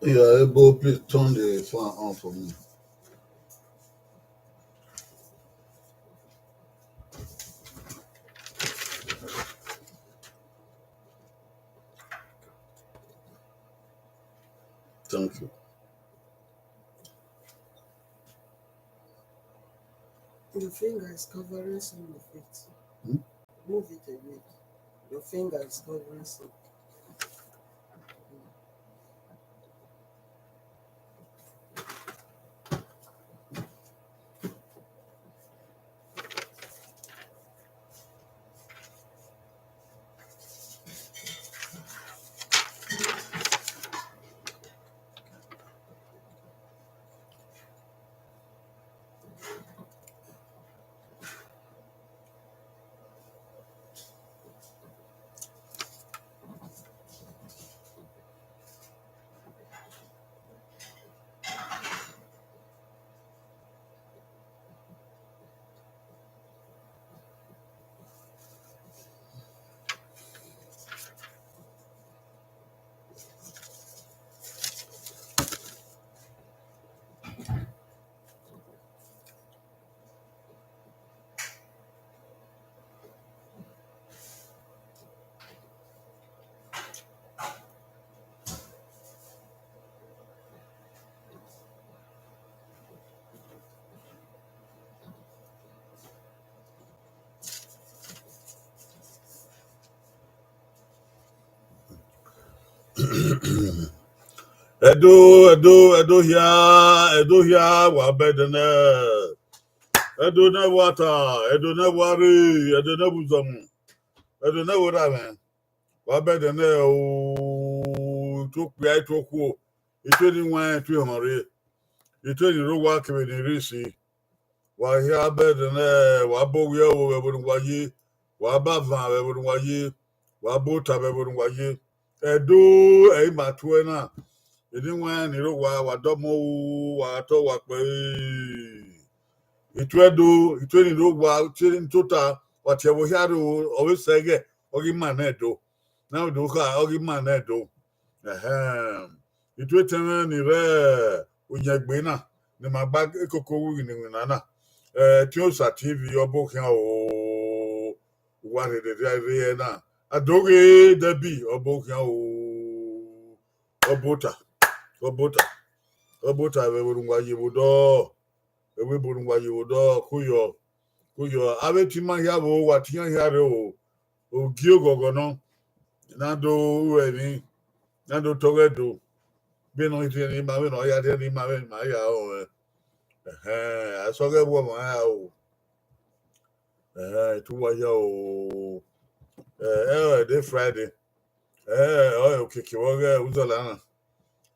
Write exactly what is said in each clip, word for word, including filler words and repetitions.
you are able, please turn the fan on for me. Thank you. Your finger is covering some of it. Hmm? Move it away. Your finger is covering some. Ẹdo, Ẹdo, Ẹdo hia, Ẹdo hia, wa bẹdẹ nẹ. Ẹdo ne wa ta, Ẹdo ne wa rre, Ẹdo ne wa uzọmwu, Ẹdo ne wa erha mwẹ. Wa bẹdẹ nẹ o, ito okpia, ito okhuo, ito eni wan, ito ehọnrre, ito eni rre owa kevbe eni rre isi. Wa hia bẹdẹ nẹ, wa ba owẹ vbe ẹvbo ne uwa ye, wa ba avan vbe ẹvbo ne uwa ye, wa ba ota vbe ẹvbo ne uwa ye. Ẹdo, ẹ i ma tuẹ na, eni wan ni rre owa, wa dọmọ ru, wa tọ wa kpẹ. Ito Ẹdo, ito eni rre owa, ito eni tota, wa tie ẹvbo hia rre o, ọ vbe sẹ ẹghẹ, ọ ghi ma nẹ Ẹdo. Na do kha, ọ ghi ma nẹ Ẹdo. Ẹhẹn. Ito etẹn mwẹ ni rre uyẹngbe na, ne ima gba koko ru iwinna iwinna na. Eh, Ẹtin Osa T V, ọ bọ khian o, uwa rherhe rhie rre na. Adoghe Debbie, ọ bọ khian o, ọ bọ ota, ọ bọ ota, ọ bọ ota vbe ẹvbo ne uwa ye vbe odọ, ẹvbo ne uwa ye vbe odọ, kuyọ, kuyọ. Avbe te ima hia vbo, wa te iran hia rre o, ogie oghọghọ nọ, na do ru ẹmwẹ, na do tọghẹ do, vbene ọ rhie ne ima, vbene ọ ya rhie ne ima, vbene ima ya rẹn. Ẹhẹn, a sẹ ọghe ẹvbo ọmwa ra o. Ẹhẹn, ito uwa hia o. Ẹ, ẹ, ẹdẹ Friday. Ẹ, ọ rẹn okiekie vbe ọghe uzọla na.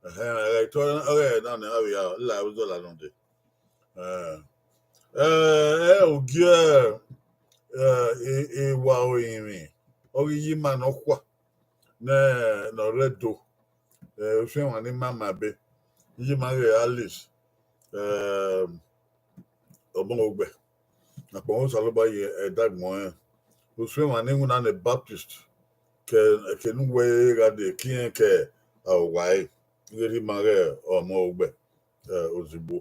Ẹhẹn, ẹghẹ ito ọghe na ne a vbe ya la uzọla nọ dee. Ẹ, ẹ, ẹ, ogie, ẹ, e, ewa orinmwi, ọ ghi ye ima nọkhua ne, ne ọ rre Ẹdo. Ẹ, osuẹn emwa ne ima ma be, iye ima ghe Alice, ẹ, Ọmọghogbẹ. Akpọnmwẹ Osanobua ye ẹdagbọn rẹn. Osuẹn emwa ne iwinna ne Baptist, ke, ke ne uwẹ gha de, ke irẹn ke arowa ẹre, ighẹ rhie ima ghe Ọmọghogbẹ, ẹ, ozugbo.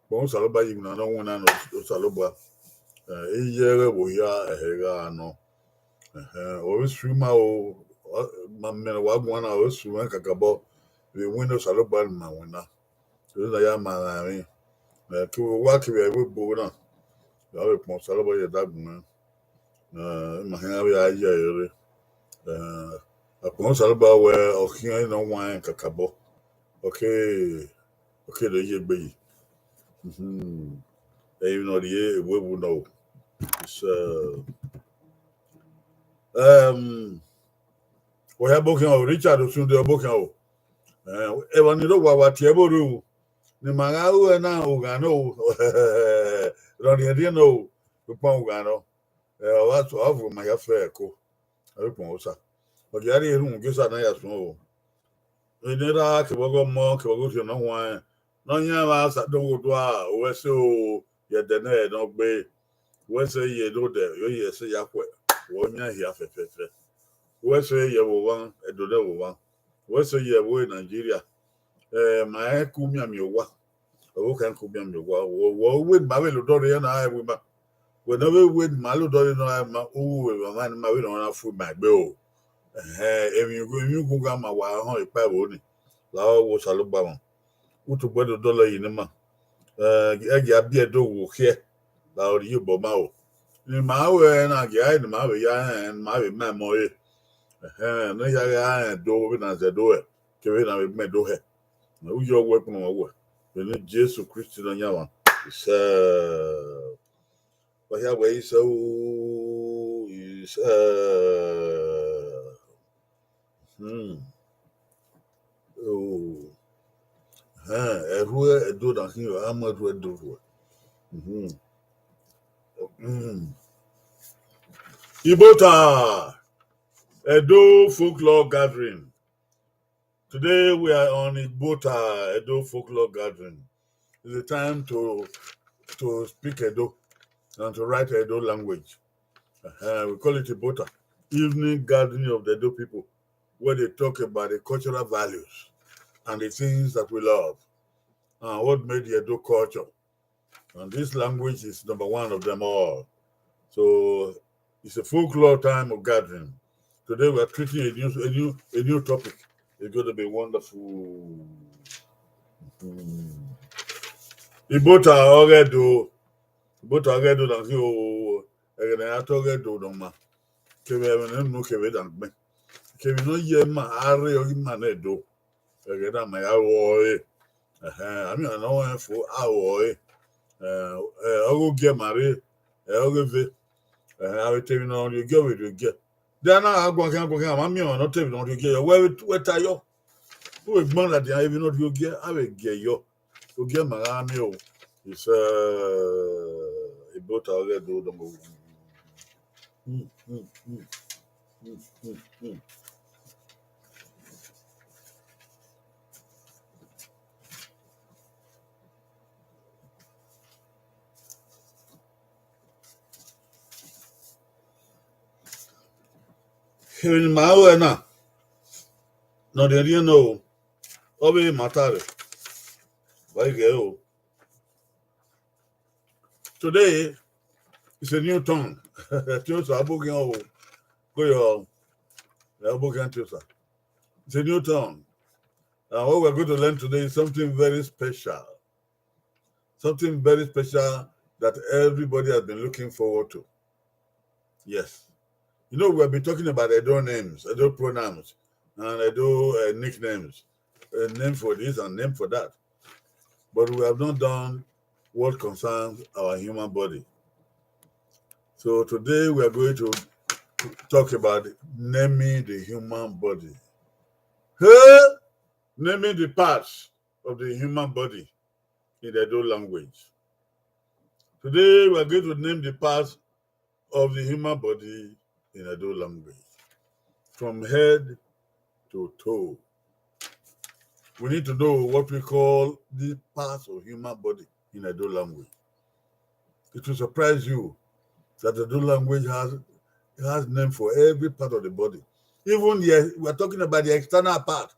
Akpọnmwẹ Osanobua ye iwinna ne ọ winna ne Osanobua, ẹ, iye ẹghẹ vbe ohia ẹhẹ gha nọ. Ẹhẹn, ọ vbe su ima o, ọ, ma mẹ ne wa guan na, ọ vbe su mwẹ kakabọ, vbe winna Osanobua ne ima winna. Ẹdẹ na ya ma rẹn emwi, ẹ, kevbe owa kevbe ẹvbo ebo na, ya vbe kpọnmwẹ Osanobua ye ẹdagbọn rẹn. Ẹ, ima khian vbe a ye ẹre rre. Ẹ, akpọnmwẹ Osanobua wẹ ọ khian ne ọ wan rẹn kakabọ, ọ ke, ọ ke do ye egbe yi. Mhm. Emwi ne ọ rhie ewu ewu nọ o. It's, uh, um, wẹ ya bọ khian o, Richard Osunde ọ bọ khian o. Ẹ, emwa ni rre owa, wa tie ẹvbo rre o. Ne ima gha ru ẹre na, ughan nọ o. Rọnriẹnrhiẹn nọ o, sokpan ughan nọ. Ẹ, ọ gha sẹ, ọ vuọn ma hia fẹ ẹko. Avbe ukpọn Osa. Ọ gia rhie erhunmwu Jesu na ya suẹn o. Eni erha kevbe ọghe ọmọ kevbe ọghe orhiọn ne ọ huanrẹn, ne ọ yan vbe Asadọghe odua, owẹ ẹse o, ye ẹdẹ nẹ ne ọ gbe, owẹ ẹse ye ne odẹ, yo ye ẹse ya khuẹ, wẹ ọ yan hia fẹfẹfẹ. Owẹ ẹse ye ẹvbo mwa, Ẹdo ne ẹvbo mwa. Owẹ ẹse ye ẹvbo Nigeria. Eh, ma rẹn ku mianmian owa. Ọvbokhan ku mianmian owa. Wẹ, wẹ, wẹ ma vbe lodọ rre na, ẹ wẹ ma. Wẹ ne ọ vbe wẹ ma lodọ rre na, ma, u wẹ ma, ma vbe nọ na fu ma egbe o. Ẹhẹn, emwi, emwi ughugha ma wa họn ekpa ẹvbo ni. La ọ wo Osanobua mwa. Utogbe do dọlọ yi ne ima. Eh, ẹgia biẹ do wo khiẹ. La ọ rhie obọ ma o. Ne ima wẹ na gie ne ima vbe ya rẹn, ne ima vbe ma ẹmọ re. Ẹhẹn, ne ya gha rẹn do vbe na zẹ do hẹ, kevbe na vbe gbẹn do hẹ. U yọ wẹ kpọnmwẹ wẹ. Vbene Jesu Kristi Nọyaẹnmwa, isẹ. Wa hia wẹ isẹ o, isẹ. Hmm. Oh. Hẹn, ẹrhuẹ Ẹdo na khin, a mu ẹrhuẹ Ẹdo rhuẹ. Mhm. Hmm. Igbota, Edo Folklore Gathering. Today we are on Igbota Edo Folklore Gathering. It's a time to, to speak Edo and to write Edo language. Uh, we call it Igbota, Evening Gathering of the Edo People, where they talk about the cultural values and the things that we love and what made the Edo culture. And this language is number one of them all. So it's a folklore time of gathering. Today we are treating a new, a new, a new topic. It's going to be wonderful. Hmm. Igbota ọghe Ẹdo, Igbota ọghe Ẹdo na khin o, ẹghẹ ne a ta ọghe Ẹdo nọ ma. Kevbe ẹmwẹ ne unu kevbe dan gbẹn. Kevbe ne ọ ye ma, a rre ọghe ima ne Ẹdo. Ẹghẹ na ma ya ru ọre. Ẹhẹn, a miẹn ọna ne ọ rẹn fo, a ru ọre. Eh, eh, ọghe ogiẹ ma rre, eh, ọghe eve. Ẹhẹn, a vbe te emwi ne ọ rhie ogiẹ, ọ vbe rhie ogiẹ. De a na gha guan khian, guan khian, a ma miẹn ọmwa ne ọ te emwi ne ọ rhie ogiẹ yọ. Wẹ, wẹ ta yọ. U vbe gban ladian emwi ne ọ rhie ogiẹ, a vbe giẹ yọ. Ogiẹ ma gha miẹn o. Isẹ, Igbota ọghe Ẹdo dọmọ. Hmm, hmm, hmm. Hmm, hmm, hmm. Emwi ne ima ru ẹre na, ne ọ rhiẹnrhiẹn nọ o, ọ vbe ma ta rre, wa i ghẹ o. Today is a new turn. Tiosa Abogian o, go your Abogian Tiosa. It's a new turn. And what we're going to learn today is something very special. Something very special that everybody has been looking forward to. Yes. You know, we have been talking about Edo names, Edo pronouns, and Edo, uh, nicknames, a name for this and name for that. But we have not done what concerns our human body. So today we are going to talk about naming the human body. Hey! Naming the parts of the human body in the Edo language. Today we are going to name the parts of the human body in Edo language, from head to toe. We need to know what we call the parts of human body in Edo language. It will surprise you that Edo language has, has name for every part of the body. Even the, we are talking about the external part,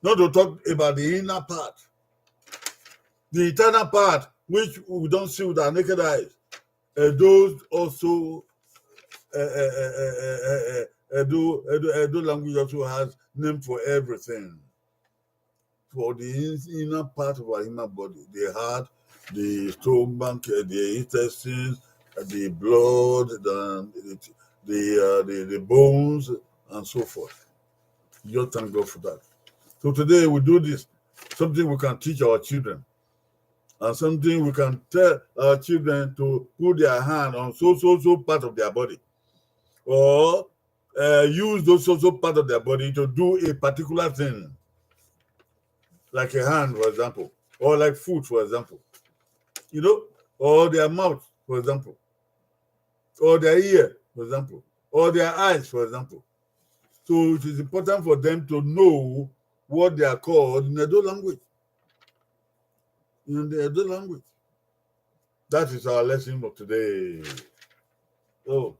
not to talk about the inner part. The internal part, which we don't see with our naked eyes, Edo also, uh, uh, uh, uh, uh, uh, Edo, Edo, Edo language also has name for everything. For the in-, inner part of our human body, the heart, the stomach, uh, the intestines, uh, the blood, the, the, uh, the, the bones, and so forth. Just thank God for that. So today we do this, something we can teach our children, and something we can tell our children to put their hand on so, so, so part of their body, or, uh, use those so, so part of their body to do a particular thing, like a hand, for example, or like foot, for example, you know, or their mouth, for example, or their ear, for example, or their eyes, for example. So it is important for them to know what they are called in Edo language. In the Edo language. That is our lesson for today. Oh.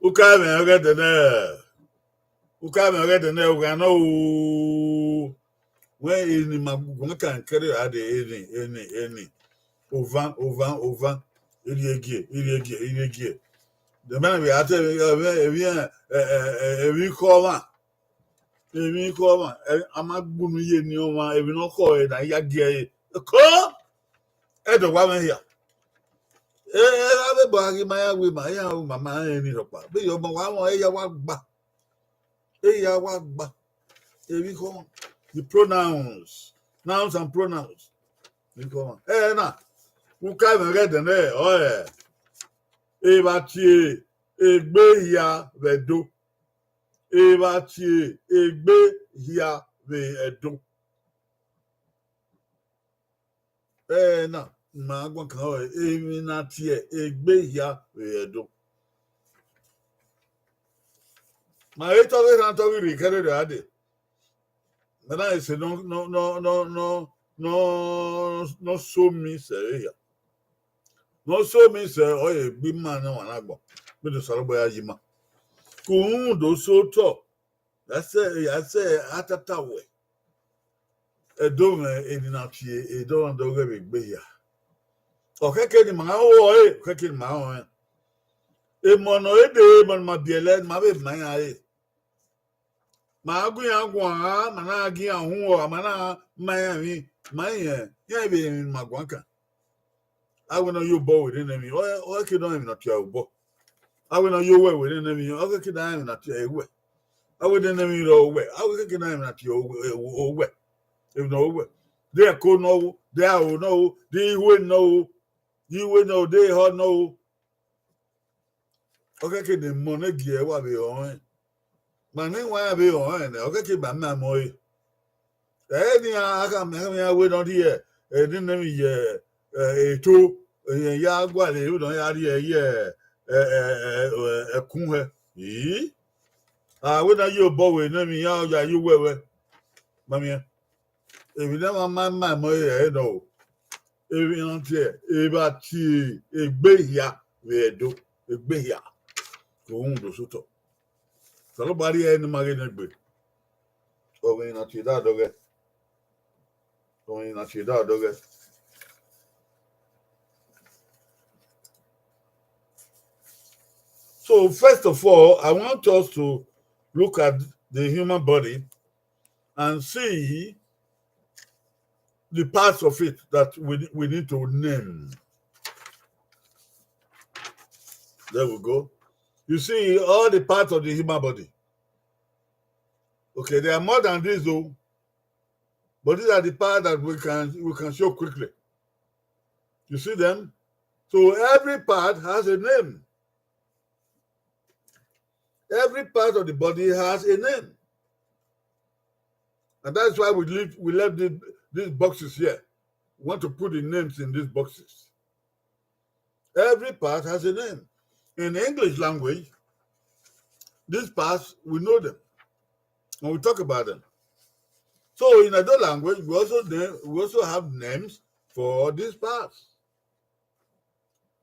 Uka me ogede ne. Uka mwẹ ọghe ẹdẹ nẹ, u gha nọ o. Wẹ eni ma guan kan kẹrẹ a de eni, eni, eni. Ovan, ovan, ovan. Iriegie, iriegie, iriegie. De mẹ vbe a te emwi, emwi, emwi, emwi khọ ọmwa. Emwi khọ ọmwa, ẹ, a ma gbunu ye eni ọmwa, emwi ne ọ khọ ẹre na ya gie ẹre. Ko! Ẹdẹ wa mwẹ hia. E, e, avbe ebo a ghi ma ya wẹ ma, iran ru ma ma rẹn ni rhọkpa. Vbe yọ ọmọ wa mwẹ, e ya wa gba. E ya wa gba. Emwi khọ ọmwa. The pronouns. Nouns and pronouns. Emwi khọ ọmwa. Ẹ na, uka mwẹ ọghe ẹdẹ nẹ, ọ ẹ. Evba tie egbe hia vbe Ẹdo. Evba tie egbe hia vbe Ẹdo. Ẹ na, ma guan kan ọre, emwi na tie egbe hia vbe Ẹdo. Ma re tọghe erhan tọghe irri kẹrẹrẹ a de. Mẹ na ese nọ, nọ, nọ, nọ, nọ, nọ, nọ so mi sẹ vbe hia. Ne ọ so mi sẹ, ọ ye gbe ima ne ọmwa na agbọn, vbene Osanobua ya yi ima. Ke uhunmwu do so otọ, ya sẹ, ya sẹ atata wẹ, Ẹdo mwẹ eni na tie Ẹdo rhan do ghẹ vbe egbe hia. Ọ khẹke ne ima ho ọre, ọ khẹke ne ima ho ẹn. Emọ ne ọ re de, emọ ne ima biẹlẹ, ne ima vbe ma iran re. Ma gu iran guan, ma na gie iran uhunmwu, ma na ma iran emwi, ma rẹn iran vbe emwi ne ima guan kan. Avbe ne ọ ye obọ wẹ nene emwi, ọ, ọ khẹke ne ọ rẹn emwi ne ọ tie ẹre obọ. Avbe ne ọ ye owẹ wẹ nene emwi, ọ khẹke ne ọ rẹn emwi ne ọ tie ẹre owẹ. Avbe nene emwi rre owẹ, ọ khẹke ne ọ rẹn emwi ne ọ tie ẹre owẹ, owẹ, emwi ne ọ owẹ. De ẹko ne ọ ru, de aro ne ọ ru, de ihue ne ọ ru, de ihue ne ọ ru, de ehọ ne ọ ru. Ọ khẹke ne emọ ne gie ẹre wa vbe rẹn ọnrẹn. Ma ne wa vbe rẹn ọnrẹn nẹ, ọ khẹke ba ma mọ ẹre. Ẹ nian, a khama iran wẹ ne ọ rhie, ẹ, nene emwi ye, ẹ, eto, ẹ, ya gualọ ero ne ọ ya rhie ye, ẹ, ẹ, ẹ, ẹ, ẹkun hẹ. Ii. A wẹ ne a ye obọ wẹ ne emwi iran ya ye uwẹ wẹ. Ma miẹn. Emwi ne ma ma ma mọ ẹre ẹre nọ o. Emwi ne ọ tie, evba tie egbe hia vbe Ẹdo, egbe hia. Ke uhunmwu do sotọ. Osanobua rhie ne ima ghe ne egbe. Ọmọ ne a tie da dọghẹ. Ọmọ ne a tie da dọghẹ. So first of all, I want us to look at the human body and see the parts of it that we, we need to name. There we go. You see all the parts of the human body. Okay, there are more than this though. But these are the parts that we can, we can show quickly. You see them? So every part has a name. Every part of the body has a name. And that's why we leave, we left the, these boxes here. We want to put the names in these boxes. Every part has a name. In English language, these parts, we know them. And we talk about them. So in Edo language, we also name, we also have names for these parts.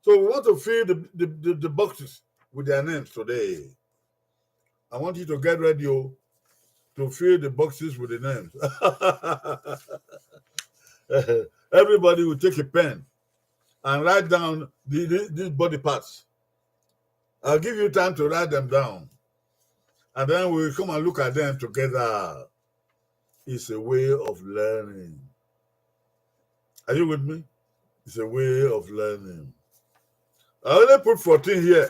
So we want to fill the, the, the, the boxes with their names today. I want you to get ready, oh, to fill the boxes with the names. Everybody will take a pen and write down the, the, these body parts. I'll give you time to write them down. And then we'll come and look at them together. It's a way of learning. Are you with me? It's a way of learning. I only put fourteen here,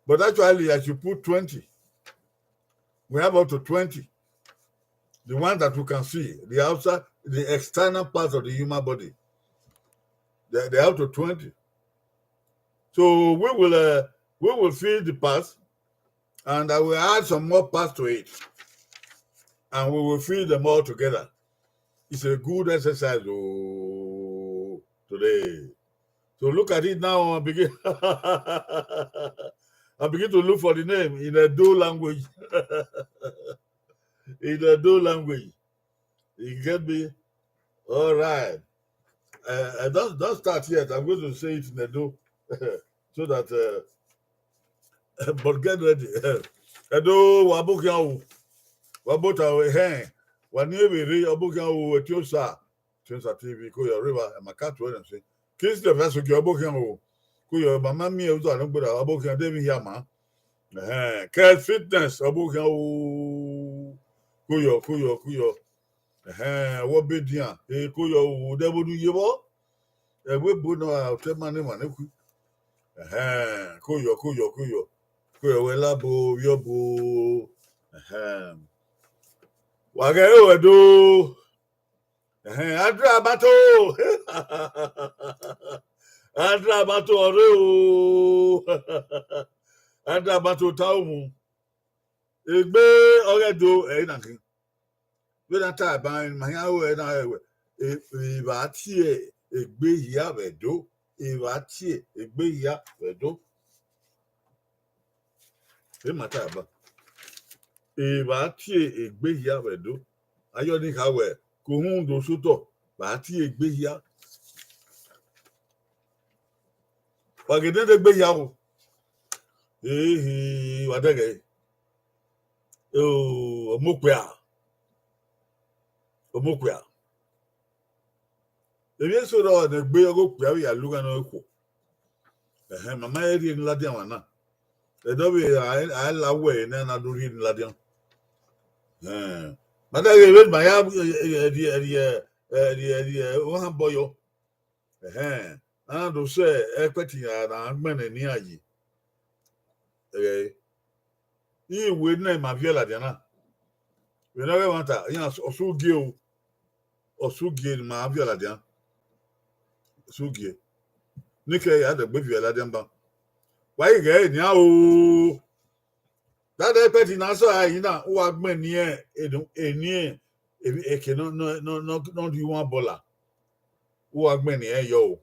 but actually I should put twenty. We have up to twenty. The one that we can see, the outside, the external part of the human body. They, they have to twenty. So we will, uh, we will fill the parts, and I will add some more parts to it. And we will fill them all together. It's a good exercise, oh, today. So look at it now and begin, and begin to look for the name in Edo language. In Edo language. You get me? All right. Uh, I don't, don't start yet. I'm going to say it in Edo so that, uh, but get ready. Ẹdo, wa bọ khian o. Wa bọ ta o, ẹhẹn. Wa ni vbe rre, ọ bọ khian o, Etiosa. Etiosa T V, ko yọ rre evba, ẹ ma ka tuẹ nẹ se. Kingsley Ofiasogie, ọ bọ khian o. Ko yọ, ma ma miẹn uza ne gberra, ọ bọ khian, de emwi hia ma. Ẹhẹn, Kes Fitness, ọ bọ khian o. Ko yọ, ko yọ, ko yọ. Ẹhẹn, wọ be dian, e ko yọ o, de ẹvbo ne u ye vbọ. Ẹvbo ebo nọ, a, otọ ma ne emwa ne khui. Ẹhẹn, ko yọ, ko yọ, ko yọ. Ko yọ, wẹ labo, vbiẹ obo. Ẹhẹn. Wa ghẹ ro ẹdo. Ẹhẹn, Adrabato. Adrabato ọre o. Adrabato ta uwu. Egbe ọghe Ẹdo ẹre na khin. Vbene a ta ban, ma hia ru ẹre na, e, e, evba tie egbe hia vbe Ẹdo. Evba tie egbe hia vbe Ẹdo. E ma ta ban. Evba tie egbe hia vbe Ẹdo. Ayọ ni kha wẹ, ke uhunmwu do sotọ, vba tie egbe hia. Wa ghe dede egbe hia o. Ehi, wa dẹghẹ. O, ọmọ okpia. Ọmọ okpia. Emwi eso rọ ne egbe ọghe okpia vbe ya lu gha nọ ekhuo. Ẹhẹn, ma ma rhie ne ladian wa na. Ẹdẹ ọvbe a, a la wẹ ne a na do rhie ne ladian. Ẹhẹn. Ma dẹghẹ vbene ma ya rhie, rhie, rhie, rhie, rhie, rhie, ohan bọ yọ. Ẹhẹn, a na do sẹ ẹkpẹti ya na gbẹnnẹ ne iran yi. Ẹghẹ, iwe ne ma viẹ ladian na. Vbene ọ ghẹ ẹmwata, iran ọsẹ ugie o. Ọsẹ ugie ne ma viẹ ladian. Ọsẹ ugie. Nike ya dẹgbe viẹ ladian ban. Wa i ghẹ nian o. Dada ẹkpẹti na sẹ ọre na, uwa gbẹn eni, eni, eke nọ, nọ, nọ, nọ, nọ rhie uwan bọla. Uwa gbẹn eni yọ o.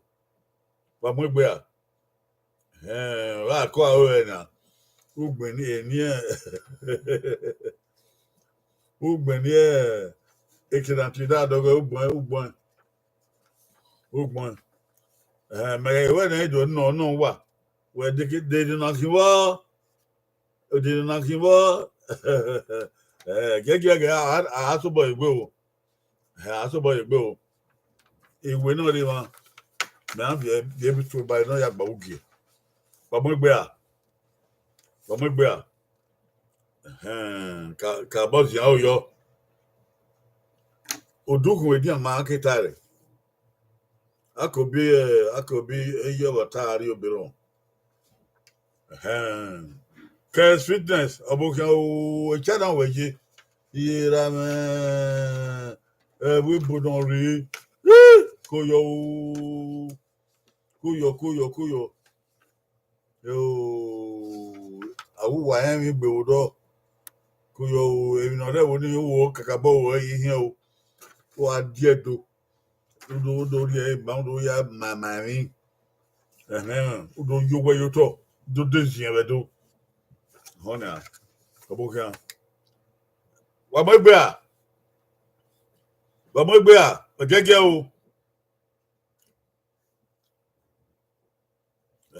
Wa mu egbe ra? Ẹhẹn, wa kọ aro ẹre na. Ugbẹn ni, eni, ugbẹn ni, eke na tie da dọghe ugbẹn, ugbẹn. Ugbẹn. Ẹhẹn, mẹ ghẹ wẹ nẹ, do nọ, nọ wa. Wẹ de ke, de, de na khin vbọ. Ode ne na khin vbọ, eh, giẹgiẹ gẹ, a, a, a sobọ ye egbe o. Eh, a sobọ ye egbe o. Iwe nọ rre emwa, mẹ a viẹ, viẹ bi tuẹ ba nọ ya gba ugie. Wa mu egbe ra? Wa mu egbe ra? Ẹhẹn, ka, ka bọ zian o yọ. Odukhunmwu edian ma ke ta rẹ. A ko bi, eh, a ko bi eye ọvbata a rrie obọ erhọn. Ẹhẹn. Kes Fitness, ọbokhian o, channel wẹ ye. Iye ra mwẹ, ẹvbo ebo nọ rre. Ko yọ o. Ko yọ, ko yọ, ko yọ. Yo, a wu uwa rẹn emwi gbe vbe odọ. Ko yọ o, emwi ne ọ rre ẹvbo nii, wo kakabọ, wo ẹre ye hiẹn o. Wa die ẹdo. U do, u do rhie ẹre ban, u do ya ma, ma emwi. Ẹhẹn, u do ye owẹ ye otọ, u do de ziẹn vbe Ẹdo. Họn nia, ọbokhian. Wa mu egbe ra? Wa mu egbe ra? Ọ giẹgiẹ o.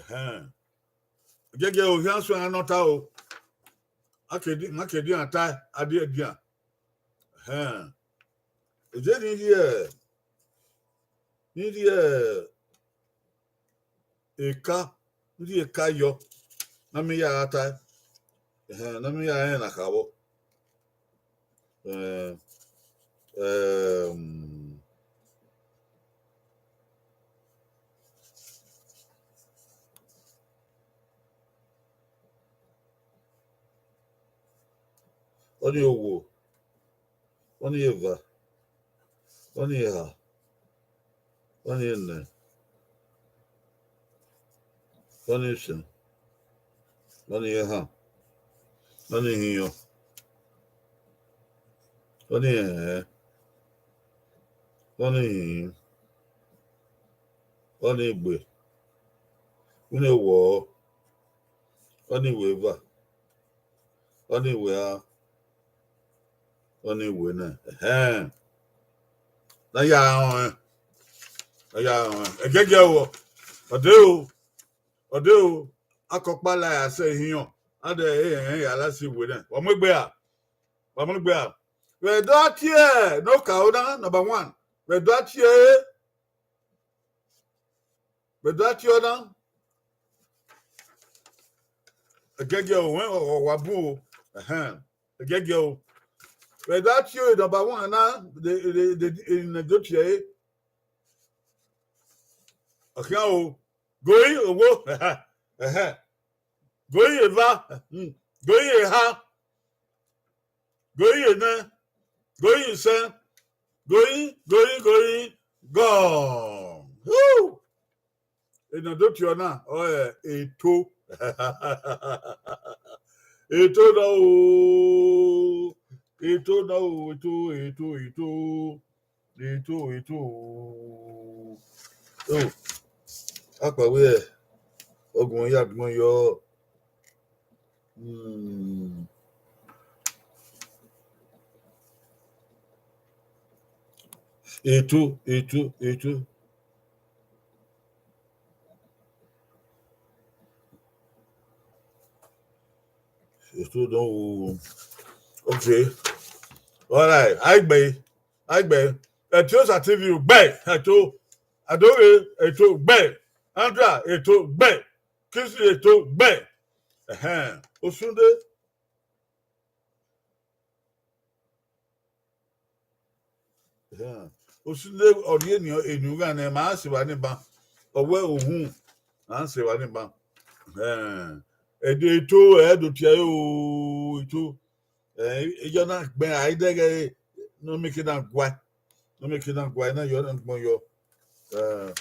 Ẹhẹn. Giẹgiẹ o, khian suẹn nọ ta o. A ke di, ma ke dian ta, a die dian. Ẹhẹn. Eje ni rhie, ni rhie eka, ni rhie eka yọ, na mi ya gha ta. Ẹhẹn, na mi ya rẹn na kha vbọ. Eh, ehm, ọnii owo, ọnii eva, ọnii eha, ọnii enẹ, ọnii isẹn, ọnii ehan, ọnii ihinrọn, ọnii ẹhẹn, ọnii ihinrin, ọnii igbe, ọnii owọrọ, ọnii iweva, ọnii iwera, ọnii iwene. Ẹhẹn. Na ya rẹn ọnrẹn. Na ya rẹn ọnrẹn. Ẹgiẹgiẹ o. Ọ de o. Ọ de o. Akọkpa la ya sẹ ihinrọn. Adẹ ẹre ya la si wẹ nẹ. Wa mu egbe ra? Wa mu egbe ra? Vbe do a tie ne okaro na, number one. Vbe do a tie, vbe do a tie ọna. Ẹgẹgiẹ o, wẹ ọ wa bun o. Ẹhẹn. Ẹgẹgiẹ o. Vbe do a tie number one na, de, de, de, de, ne do tie ẹre. Ọkhian o. Goi owo. Ẹhẹn. Goi eva. Hmm. Goi eha. Goi enẹ. Goi isẹn. Goi, goi, goi, gọ. Woo! Ena do tie ọna, ọ, eh, eto. Eto nọ o. Eto nọ o, eto, eto, eto. Eto, eto. Oh, akpa wẹ, ọguọmwadia agbọn yọ. Hmm. Eto, eto, eto. Eto dọn o. Okay. All right. Aigbe, aigbe. Etiosa T V, ugbẹ. Eto. Adoghe, eto, ugbẹ. Andra, eto, ugbẹ. Kingsley, eto, ugbẹ. Ẹhẹn. Osunde. Osunde ọ rhie eni, eni ugha nẹ, ma se evba ni ban. Ọ wẹ uhunmwu, a se evba ni ban. Ẹhẹn. Eto, ẹ do tie ẹre o, eto. Eh, eyọ na gbẹn a i dẹghẹ ne ọ mieke na guae. Ne ọ mieke na guae, na yọ na gbọn yọ. Eh,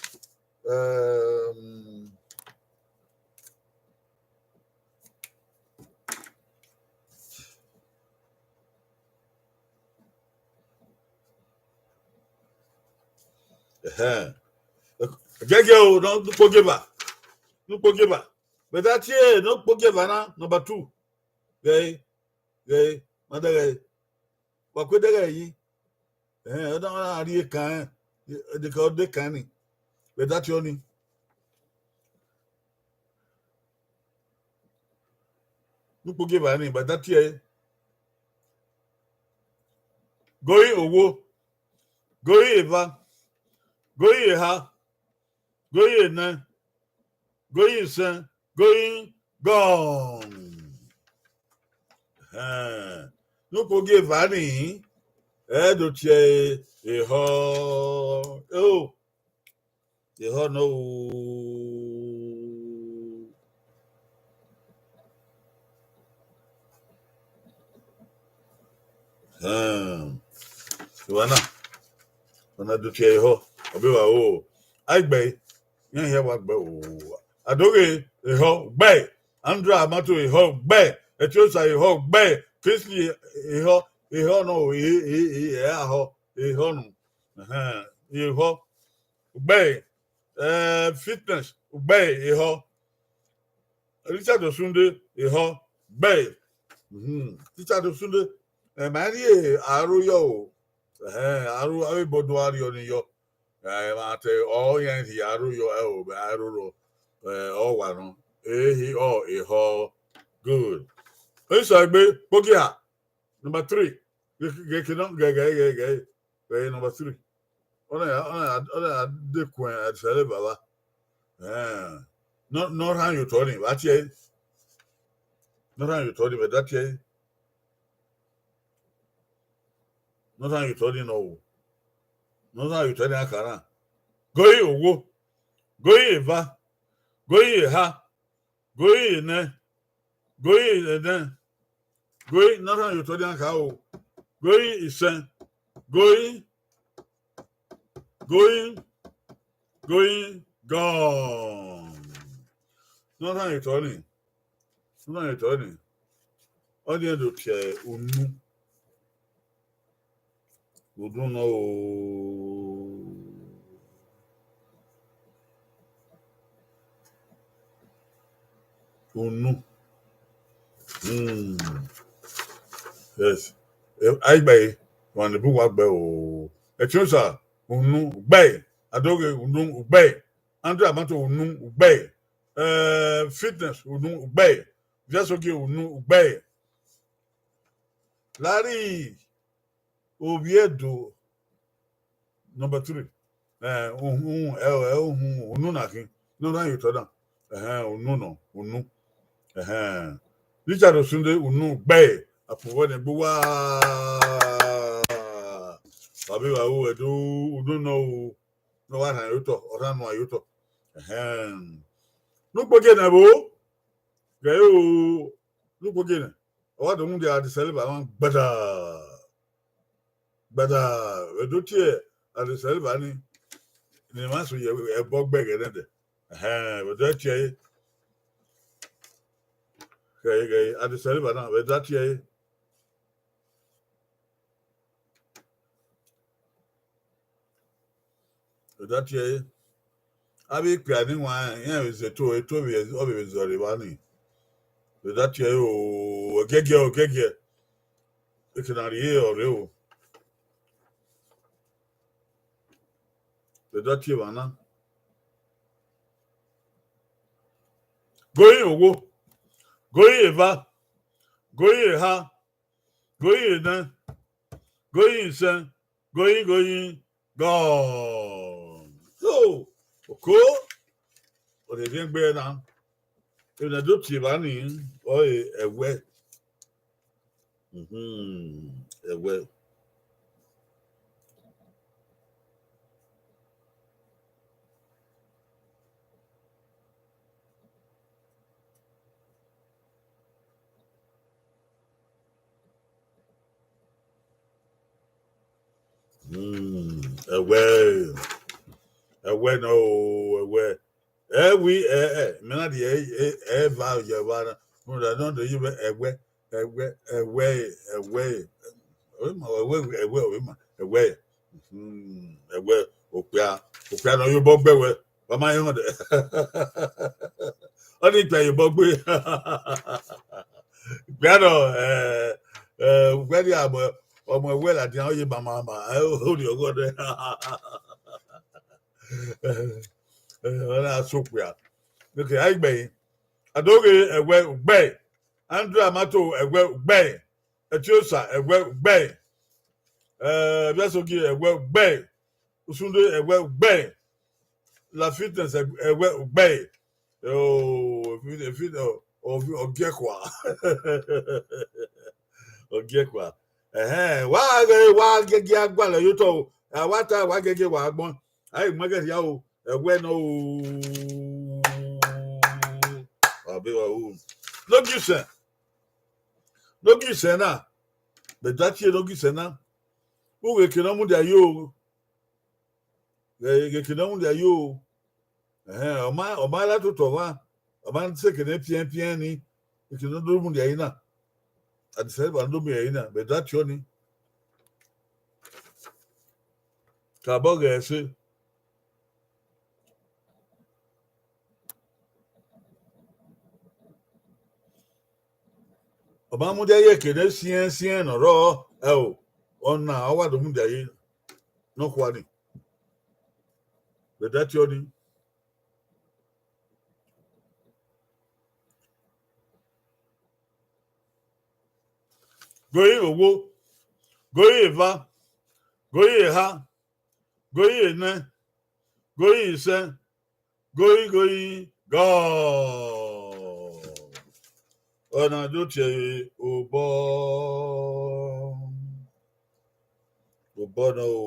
ehm, Ẹhẹn. Gẹgẹ o, ne ukpo gie eva. Ne ukpo gie eva. Vbe da tie ne ukpo gie eva na, number two. Ghẹ, ghẹ, ma dẹghẹ. Wa ku dẹghẹ yi. Ẹhẹn, ọ da rhie ekan, ẹdẹkẹ ọ de kan ni. Vbe da tie ọni. Ne ukpo gie eva ni, vbe da tie ẹre. Goi owo, goi eva, goi eha, goi enẹ, goi isẹn, goi gọn. Ẹhẹn. Ne ukpo gie eva ni, ẹ do tie ẹre ehọ. Oh. Ehọ nọ o. Hmm. Evba na, ọna do tie ẹre ehọ, ọ be vba o. Aigbe, iran hia wa gbe o. Adoghe, ehọ, gbe. Andra Amato, ehọ, gbe. Etiosa, ehọ, gbe. Kingsley, ehọ, ehọ nọ o, e, e, e, ẹ, ahọ, ehọ nọ. Ẹhẹn, ehọ, gbe. Eh, Fitness, gbe, ehọ. Richard Osunde, ehọ, gbe. Mhm. Richard Osunde, eh, ma rhie aro yọ o. Ẹhẹn, aro, avbe bọdọ a rriọ ni yọ. Eh, ma te, ọ yan rhie aro yọ, ẹ o, aro rọ, eh, ọ wa nọ. Ehi, ọ, ehọ. Good. Eso egbe, kpogia. Number three. Ghe, ghe, ghe, ghe, ghe, ghe, ghe, number three. Ọna ya, ọna ya, ọna ya dekun ẹsẹre baba. Eh. Nọ, nọ rhan ye otọ ni, vbe a tie ẹre. Nọ rhan ye otọ ni, vbe da tie ẹre. Nọ rhan ye otọ ni nọ o. Nọ rhan ye otọ ni a ka rhan. Goi owo. Goi eva. Goi eha. Goi enẹ. Goi enẹ. Goi, nọ rhan ye otọ ni a ka o. Goi isẹn. Goi. Goi. Goi. Gọn. Nọ rhan ye otọ ni. Nọ rhan ye otọ ni. Ọ ni ẹ do tie unu. Unu nọ o. Unu. Hmm. Yes. Eh, aigbe, wa ne bu wa gbe o. Etiosa, unu, gbe. Adoghe, unu, gbe. Andra Amato, unu, gbe. Eh, Fitness, unu, gbe. Vbiasogie unu ugbẹe. Larry Ovbiedo, number three. Eh, uhun, ẹ, ẹ, uhun, unu na khin. Ne ọ rhan ye otọ na. Ẹhẹn, unu nọ, unu. Ẹhẹn. Richard Osunde, unu ugbẹe. Apuvọ ne gbe uwa. Babi wa ru ẹdo, unu nọ o. Ne ọ wa rhan ye otọ, ọ rhan nuan ye otọ. Ẹhẹn. Ne ukpogie nẹ vbo? Ghe o, ne ukpogie nẹ. Ọ wa do mudia Addis Ababa mwa gbada. Gbada, vbe do tie Addis Ababa ni, ne emwa so ye ẹbọ gbe ẹghẹ nẹdẹ. Ẹhẹn, vbe do tie ẹre. Ghe, ghe, Addis Ababa na, vbe do tie ẹre. Vbe do tie ẹre. Avbe ikpia ni wan, iran vbe zẹ eto, eto vbe, ọ vbe zọre evba ni. Vbe do tie ẹre o, ẹgẹgiẹ, ẹgẹgiẹ. Eke na rhie ọre o. Vbe do tie evba na. Goyin owo, goyin eva, goyin eha, goyin enẹ, goyin isẹn, goyin, goyin, gọọ. So, oko, ọ rhie emwi egbe na. Emwi ne a do tie evba ni, ọre ẹwẹ. Mhm, ẹwẹ. Hmm, ẹwẹ, ẹwẹ nọ o, ẹwẹ. Ẹ wi, ẹ, ẹ, mẹ na rhie, ẹ, ẹ, ẹ va ye evba na. Rhunmwuda ne ọ do ye vbe ẹwẹ, ẹwẹ, ẹwẹ, ẹwẹ. Ọvbe ma, ẹwẹ, ẹwẹ, ọvbe ma, ẹwẹ. Hmm, ẹwẹ, okpia, okpia ne ọ ye obọ gbe wẹ, wa ma rẹn họn dẹ. Ọ ni okpia ye obọ gbe. Okpia nọ, ẹ, ẹ, okpia ni a mọ, ọmọ ẹwẹ ladian, ọ ye mama ma, ẹ, ọ rhie ọghọ nẹ. Ẹ, ọ na so okpia. Okay, a i gbe ẹre. Adoghe ẹwẹ ugbẹe. Andrew Amato ẹwẹ ugbẹe. Etiosa ẹwẹ ugbẹe. Eh, Vbiasogie ẹwẹ ugbẹe. Osunde ẹwẹ ugbẹe. La Fitness ẹwẹ ugbẹe. Oh, efi, efi, ọ, ọ, ọ giẹkhua. Ọ giẹkhua. Ẹhẹn, wa ghe, wa gẹgẹ a gualọ ye otọ o. A wa ta, wa gẹgẹ wa agbọn. A i mu ẹghẹ rhia o. Ẹwẹ nọ o. Wa be wa o. Ne ogie isẹn. Ne ogie isẹn na. Vbe do tie ne ogie isẹn na. Ughẹ eke ne ọ mudia yo. Ghẹ, ghẹ eke ne ọ mudia yo. Ẹhẹn, ọ ma, ọ ma la toto ọmwa. Ọ ma sẹ eke ne piẹn piẹn ni. Eke ne ọ do mudia yi na. Addis Ababa ne ọ do mudia yi na. Vbe do tie ọnii. Kabọ ghẹ ẹse. Ọ ma mudia ye eke ne siẹn siẹn ne ọ rrọọ, ẹ o, ọna ọ wa do mudia ye nọkhua ni. Vbe do tie ọnii. Goyin owo, goyin eva, goyin eha, goyin enẹ, goyin isẹn, goyin, goyin, gọọ. Ọna do tie obọ. Obọ nọ o.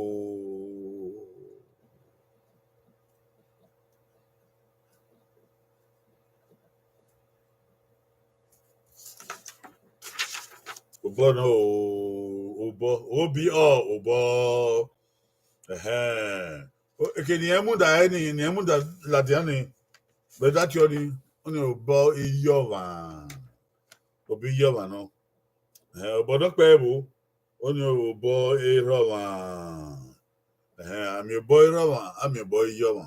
Obọ nọ o, obọ, obi ọ, obọ. Ẹhẹn. O, eke ne irẹn mudia ẹre ni, ne irẹn mudia ladian ni, vbe do tie ọnii, ọnii obọ iyọmwa. Obọ iyọmwa nọ. Ẹhẹn, obọ nọkpẹvbo, ọnii obọ erhọmwa. Ẹhẹn, a miẹn obọ erhọmwa, a miẹn obọ iyọmwa.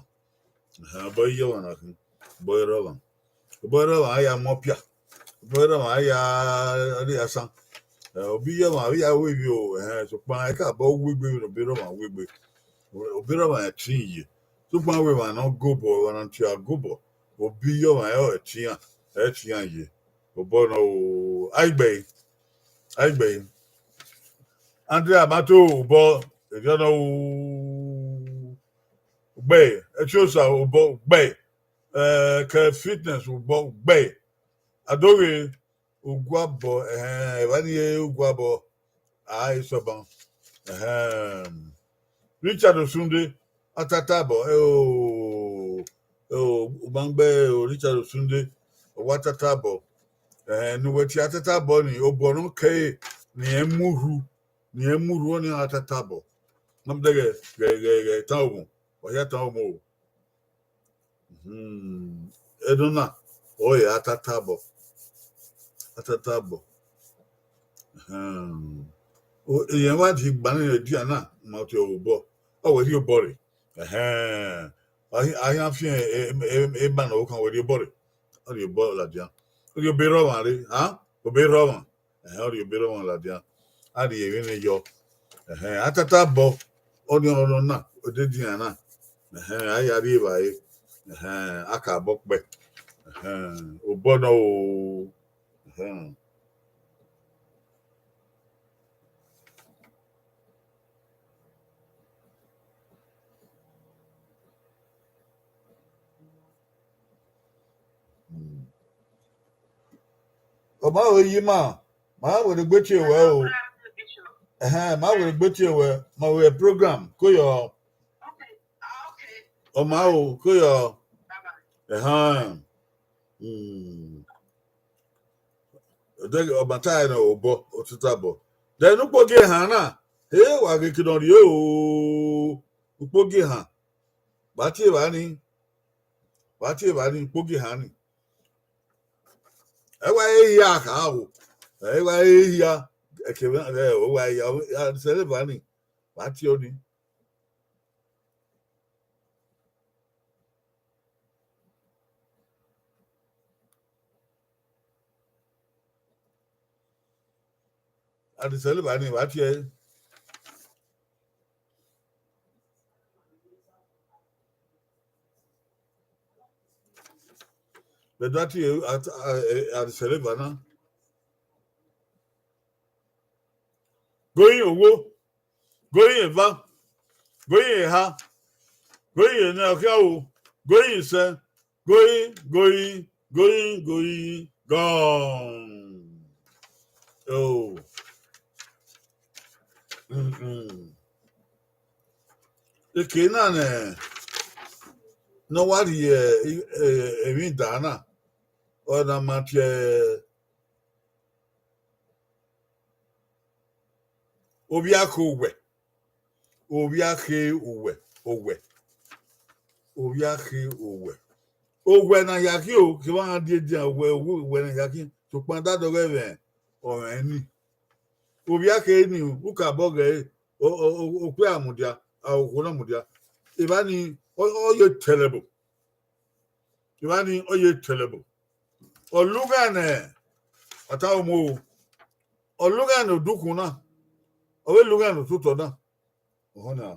Ẹhẹn, obọ iyọmwa na khin, obọ erhọmwa. Obọ erhọmwa a ya mu ọpia. Obọ erhọmwa a ya rrie asan. Ẹ, obọ iyọmwa, a vbe ya ru ivbi o, ẹhẹn, sokpan, ẹ ka bọ wu egbe vbene obọ erhọmwa wu egbe. Obọ erhọmwa ẹtin ye. Sokpan, wẹ emwa ne ọ gobọ, emwa ne ọ tie gobọ, obọ iyọmwa ẹre ẹtin iran, ẹtin iran ye. Obọ nọ o, a i gbe ẹre, a i gbe ẹre. Andrea Mato, obọ, erriọ nọ o, u gbe ẹre. Ẹtiosa, obọ, u gbe ẹre. Eh, Kẹ Fitness, obọ, u gbe ẹre. Adoghe, uguabọ, ẹhẹn, evba ni re uguabọ, a i sọban. Ẹhẹn. Richard Osunde, atatabọ, eo, eo, u ma gbe ẹre o, Richard Osunde, ọ wa tatabọ. Ẹhẹn, ne uwẹ tie atatabọ ni, obọ ne ọ kẹre, ne irẹn mu urhu, ne irẹn mu urhu, ọnii a tatabọ. Na mu dẹ ghẹ, ghẹ, ghẹ, ghẹ tan oghọn, wa hia tan oghọn o. Hmm. Ẹdẹ ọna, ọ re atatabọ. Atatabọ. Hmm. O, irẹn wa di gba ne dia na, ma tie obọ. Ọ wẹ rhie obọ rre. Ẹhẹn. A hi-, a hian fian e, e, e, ema ne ọ khan wẹ rhie obọ rre. Ọ rhie obọ ladian. Ọ rhie obọ erha ọmwa rre, a? Obọ erha ọmwa. Ẹhẹn, ọ rhie obọ erha ọmwa ladian. A rhie emwi ne yọ. Ẹhẹn, atatabọ, ọnii ọnọ na, odede iran na. Ẹhẹn, a ya rri evbare. Ẹhẹn, a ka bọ kpẹ. Ẹhẹn, obọ nọ o. Ẹhẹn. Hmm. Ọ ma ho yi ima, ma werriegbe tie wẹ o. Ẹhẹn, ma werriegbe tie wẹ, ma wẹ program, ko yọ. Ọ ma ho, ko yọ. Ẹhẹn. Hmm. Ọ ma ta ẹre nọ obọ, otatabọ. Then ukpogi ehan na, he wa ghe ke nọ rrie o. Ukpogi ehan. Wa tie evba ni. Wa tie evba ni, ukpogi ehan ni. Ẹ wa re hia kha o. Ẹ wa re hia, ẹkẹmwẹ, ẹ, ọ wa hia, a sẹ evba ni. Wa tie ọnii. A sẹ evba ni, wa tie ẹre. Vbe do a tie, a, a, a, a sẹ evba na. Goyin owo, goyin eva, goyin eha, goyin ne ọ khian ru, goyin isẹ, goyin, goyin, goyin, goyin, gone. Oh. Mm-mm. Eke na nẹ, ne ọ wa rhie, eh, emwi dan na, ọ na ma tie Ovbi akhe owẹ, ovbi akhe owẹ, owẹ, ovbi akhe owẹ. Owẹ ne a ya khin o, kevbe a die edian, owẹ, owẹ, owẹ ne a ya khin, sokpan da dọghe ẹmwẹ ọmwa ni. Ovbi akhe ni, u ka bọ ghe ẹre, o, o, o, okpia mudia, a, okhuo na mudia. Evba ni, ọ, ọ ye tẹlẹbo. Evba ni, ọ ye tẹlẹbo. Ọ lugha ne, ọ ta omo o. Ọ lugha ne odukhunmwu na, ọ vbe lugha ne ototọ na. Ọhọ na.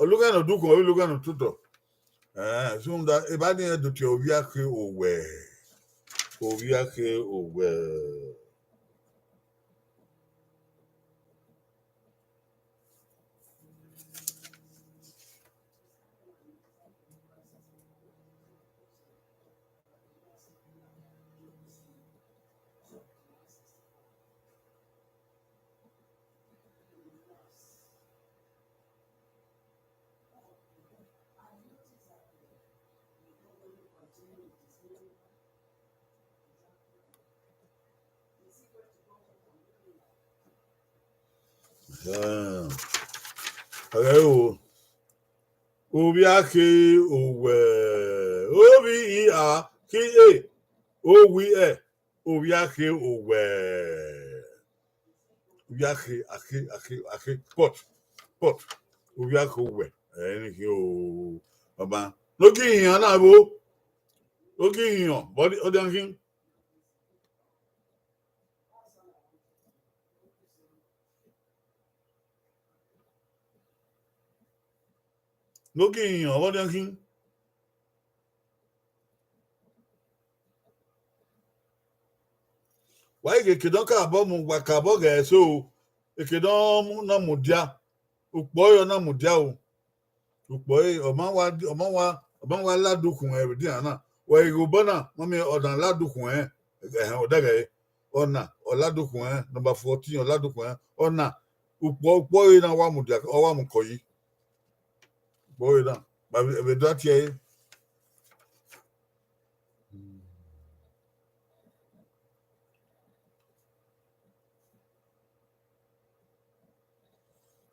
Ọ lugha ne odukhunmwu, ọ vbe lugha ne ototọ. Eh, sunda, evba ni rẹn do tie ovbi akhe owẹ. Ovbi akhe owẹ. Ọghe o, ovbi akhe owẹ, ovbi akhe owẹ, ovbi akhe owẹ. Ovbi akhe, akhe, akhe, akhe, pot, pot. Ovbi akhe owẹ, ẹni khin o, baba. No gi iyan na vbo, no gi iyan, but ọ dian khin. No gi iyan, ọ dian khin. Eke ne ọ ka bọ mu, wa ka bọ ghẹ so, eke ne ọ mu, ne ọ mudia, ukpọ ọre ọ na mudia o. Ukpọ ọre, ọ ma wa, ọ ma wa, ọ ma wa ladu khuẹn vbe edian na. Wa ghe obọ na, ma miẹn ọna ladu khuẹn, ẹhẹn, ọ dẹghẹ ọna, ọ ladu khuẹn, number fourteen, ọ ladu khuẹn, ọna, ukpọ, ukpọ ọre na wa mudia, ọ wa mu kọ yi. Ukpọ ọre na, ma vbe, vbe do a tie ẹre.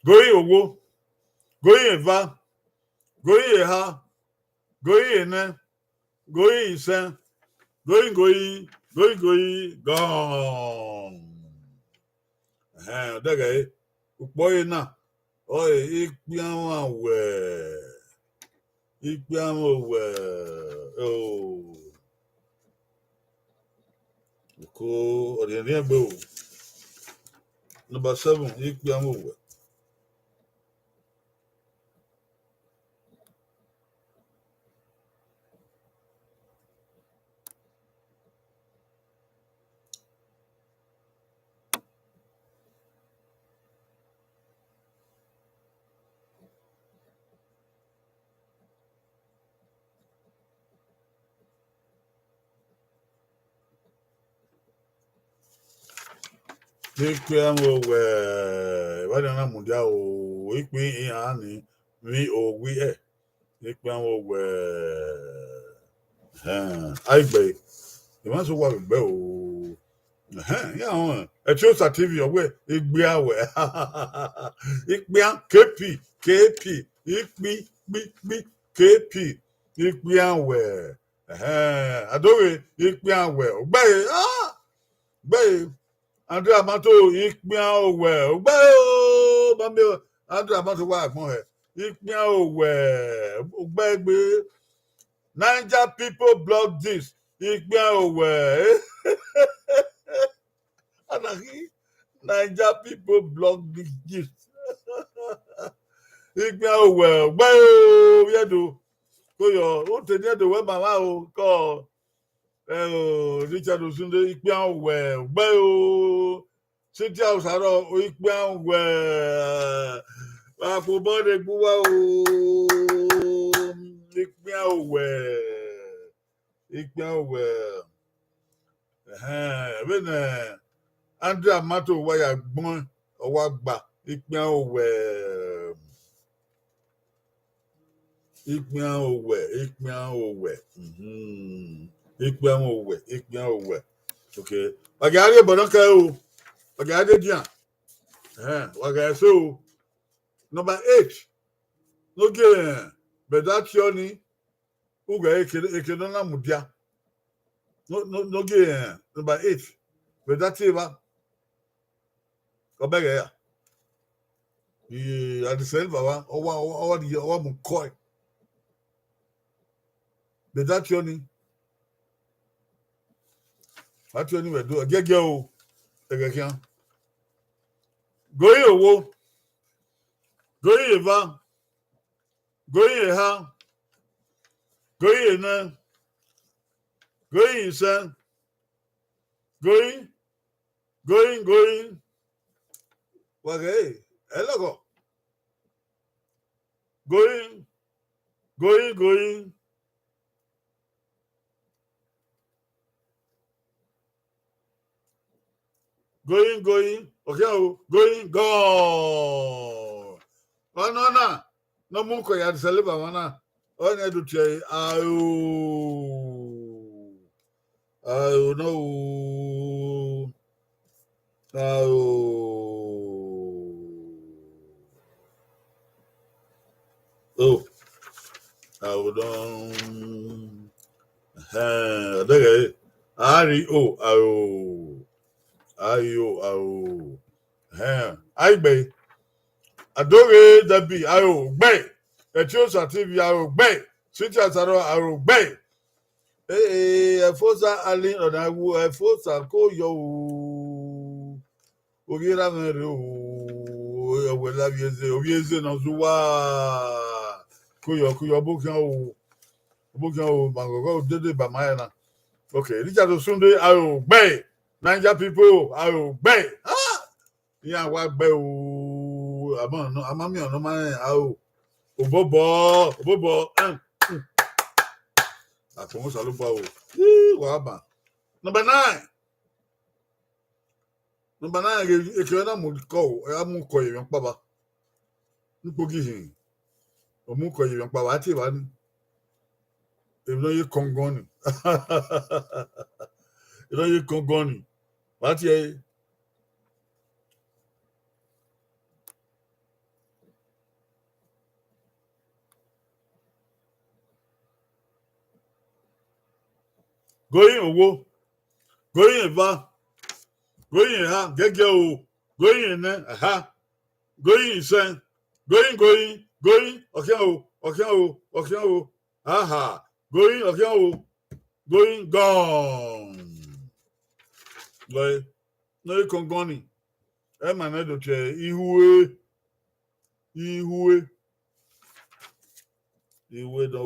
Goyin owo, goyin eva, goyin eha, goyin enẹ, goyin isẹn, goyin goyin, goyin goyin, gọn. Ẹhẹn, ọ dẹghẹ ẹre, ukpọ ọre na, ọre ikpian mwẹ owẹ, ikpian mwẹ owẹ, o. Oko ọrriẹnrriẹn gbe o. Number seven, ikpian mwẹ owẹ. Ikpian mwẹ owẹ, vbene a na mudia o, ikpia iran ni vbe owiẹ. Ikpian mwẹ owẹ, ẹhẹn, a i gbe, emwa so wa vbe gbe o. Ẹhẹn, iran họn, Etiosa T V, ọ wẹ, ikpian owẹ, ikpian, K P, K P, ikpi, kpi, kpi, K P, ikpian owẹ. Ẹhẹn, a do ghe ikpian owẹ, ọ gbe ẹre, ah, gbe ẹre. Andrew Amato, ikpian owẹ, ọ gbe ẹre o, ma miẹn Andrew Amato wa agbọn hẹ, ikpian owẹ, ọ gbe ẹre gbe. Niger people block this, ikpian owẹ. Ana ghi, Niger people block this gift. Ikpian owẹ, ọ gbe ẹre o, vbe Ẹdo. Ko yọ, u te ni Ẹdo wẹ mama o, kọ, ẹ o, Richard Osunde, ikpian owẹ, ọ gbe ẹre o. Cynthia Osaro, ikpian owẹ. Wa kpo obọ ne egbe uwa o, ikpian owẹ. Ikpian owẹ. Ẹhẹn, vbene Andrew Amato wa ya gbọn, ọ wa gba ikpian owẹ. Ikpian owẹ, ikpian owẹ. Mhm. Ikpian owẹ, ikpian owẹ. Okay. Wa gha rhie bọdọ kẹ o. Wa gha de dian. Ẹhẹn, wa gha ẹse o. Number eight. Nogie, bẹdẹ a tie ọnii. Ughẹ eke, eke ne ọ na mudia. No, no, nogie, eh, number eight. Vbe da tie evba. Ọ bẹghe ya. Adesẹn vbe wa, ọ wa, ọ wa, ọ wa mu kọe. Vbe da tie ọnii. A tie ọnii vbe do, giẹgiẹ o. Ẹghẹ khian. Goyin owo. Goyin eva. Goyin eha, goyin enẹ, goyin isẹn, goyin, goyin, goyin. Wa ghe ẹlọghọ. Goyin, goyin, goyin. Goyin, goyin, okay o, goyin, gone. Ọnọna, ne ọ mu kọ ya Adesẹn Leba mwa na, ọnii do tie ẹre, aro, aro nọ o, aro. O, aro nọ. Ẹhẹn, ọ dẹghe, a ri o, aro. A ri o, aro. Ẹhẹn, a i gbe. Adoghe Debbie, aro gbe. Etiosa T V, aro gbe. Cynthia Saro, aro gbe. Ee, Efosa Ali, ọna wu Efosa ko yọ o. Ovbi erha mwẹ rre o. Ọwẹ la ovbi eze, ovbi eze ne ọ zẹ uwa. Ko yọ, ko yọ, ọbokhian o. Ọbokhian o, ma ghọghọ dede ba ma rẹn na. Okay, Richard Osunde, aro gbe. Niger people, aro gbe. Ah! Iran wa gbe o, a ma nọ, a ma miẹn ọnọ ma rẹn, aro. Obọbọ, obọbọ. Em, em. Agbọn Osanobua o. Ii, wa ba. Number nine. Number nine, ekẹ na mu kọ o, a mu kọ ye emwi ọkpavba. Ukpogi hin. Ọ mu kọ ye emwi ọkpavba, a tie evba ni. Emwi ne ọ ye kọngọn ni. Emwi ne ọ ye kọngọn ni. Wa tie ẹre. Going owo, going eva, going eha, gẹgẹ o, going enẹ, aha, going isẹn, going, going, going, ọkhian o, ọkhian o, ọkhian o, aha, going, ọkhian o, going gone. Lọe, ne ọ ye kọngọn ni, ẹ ma nẹ do tie ihue. Ihue. Ihue dọ o.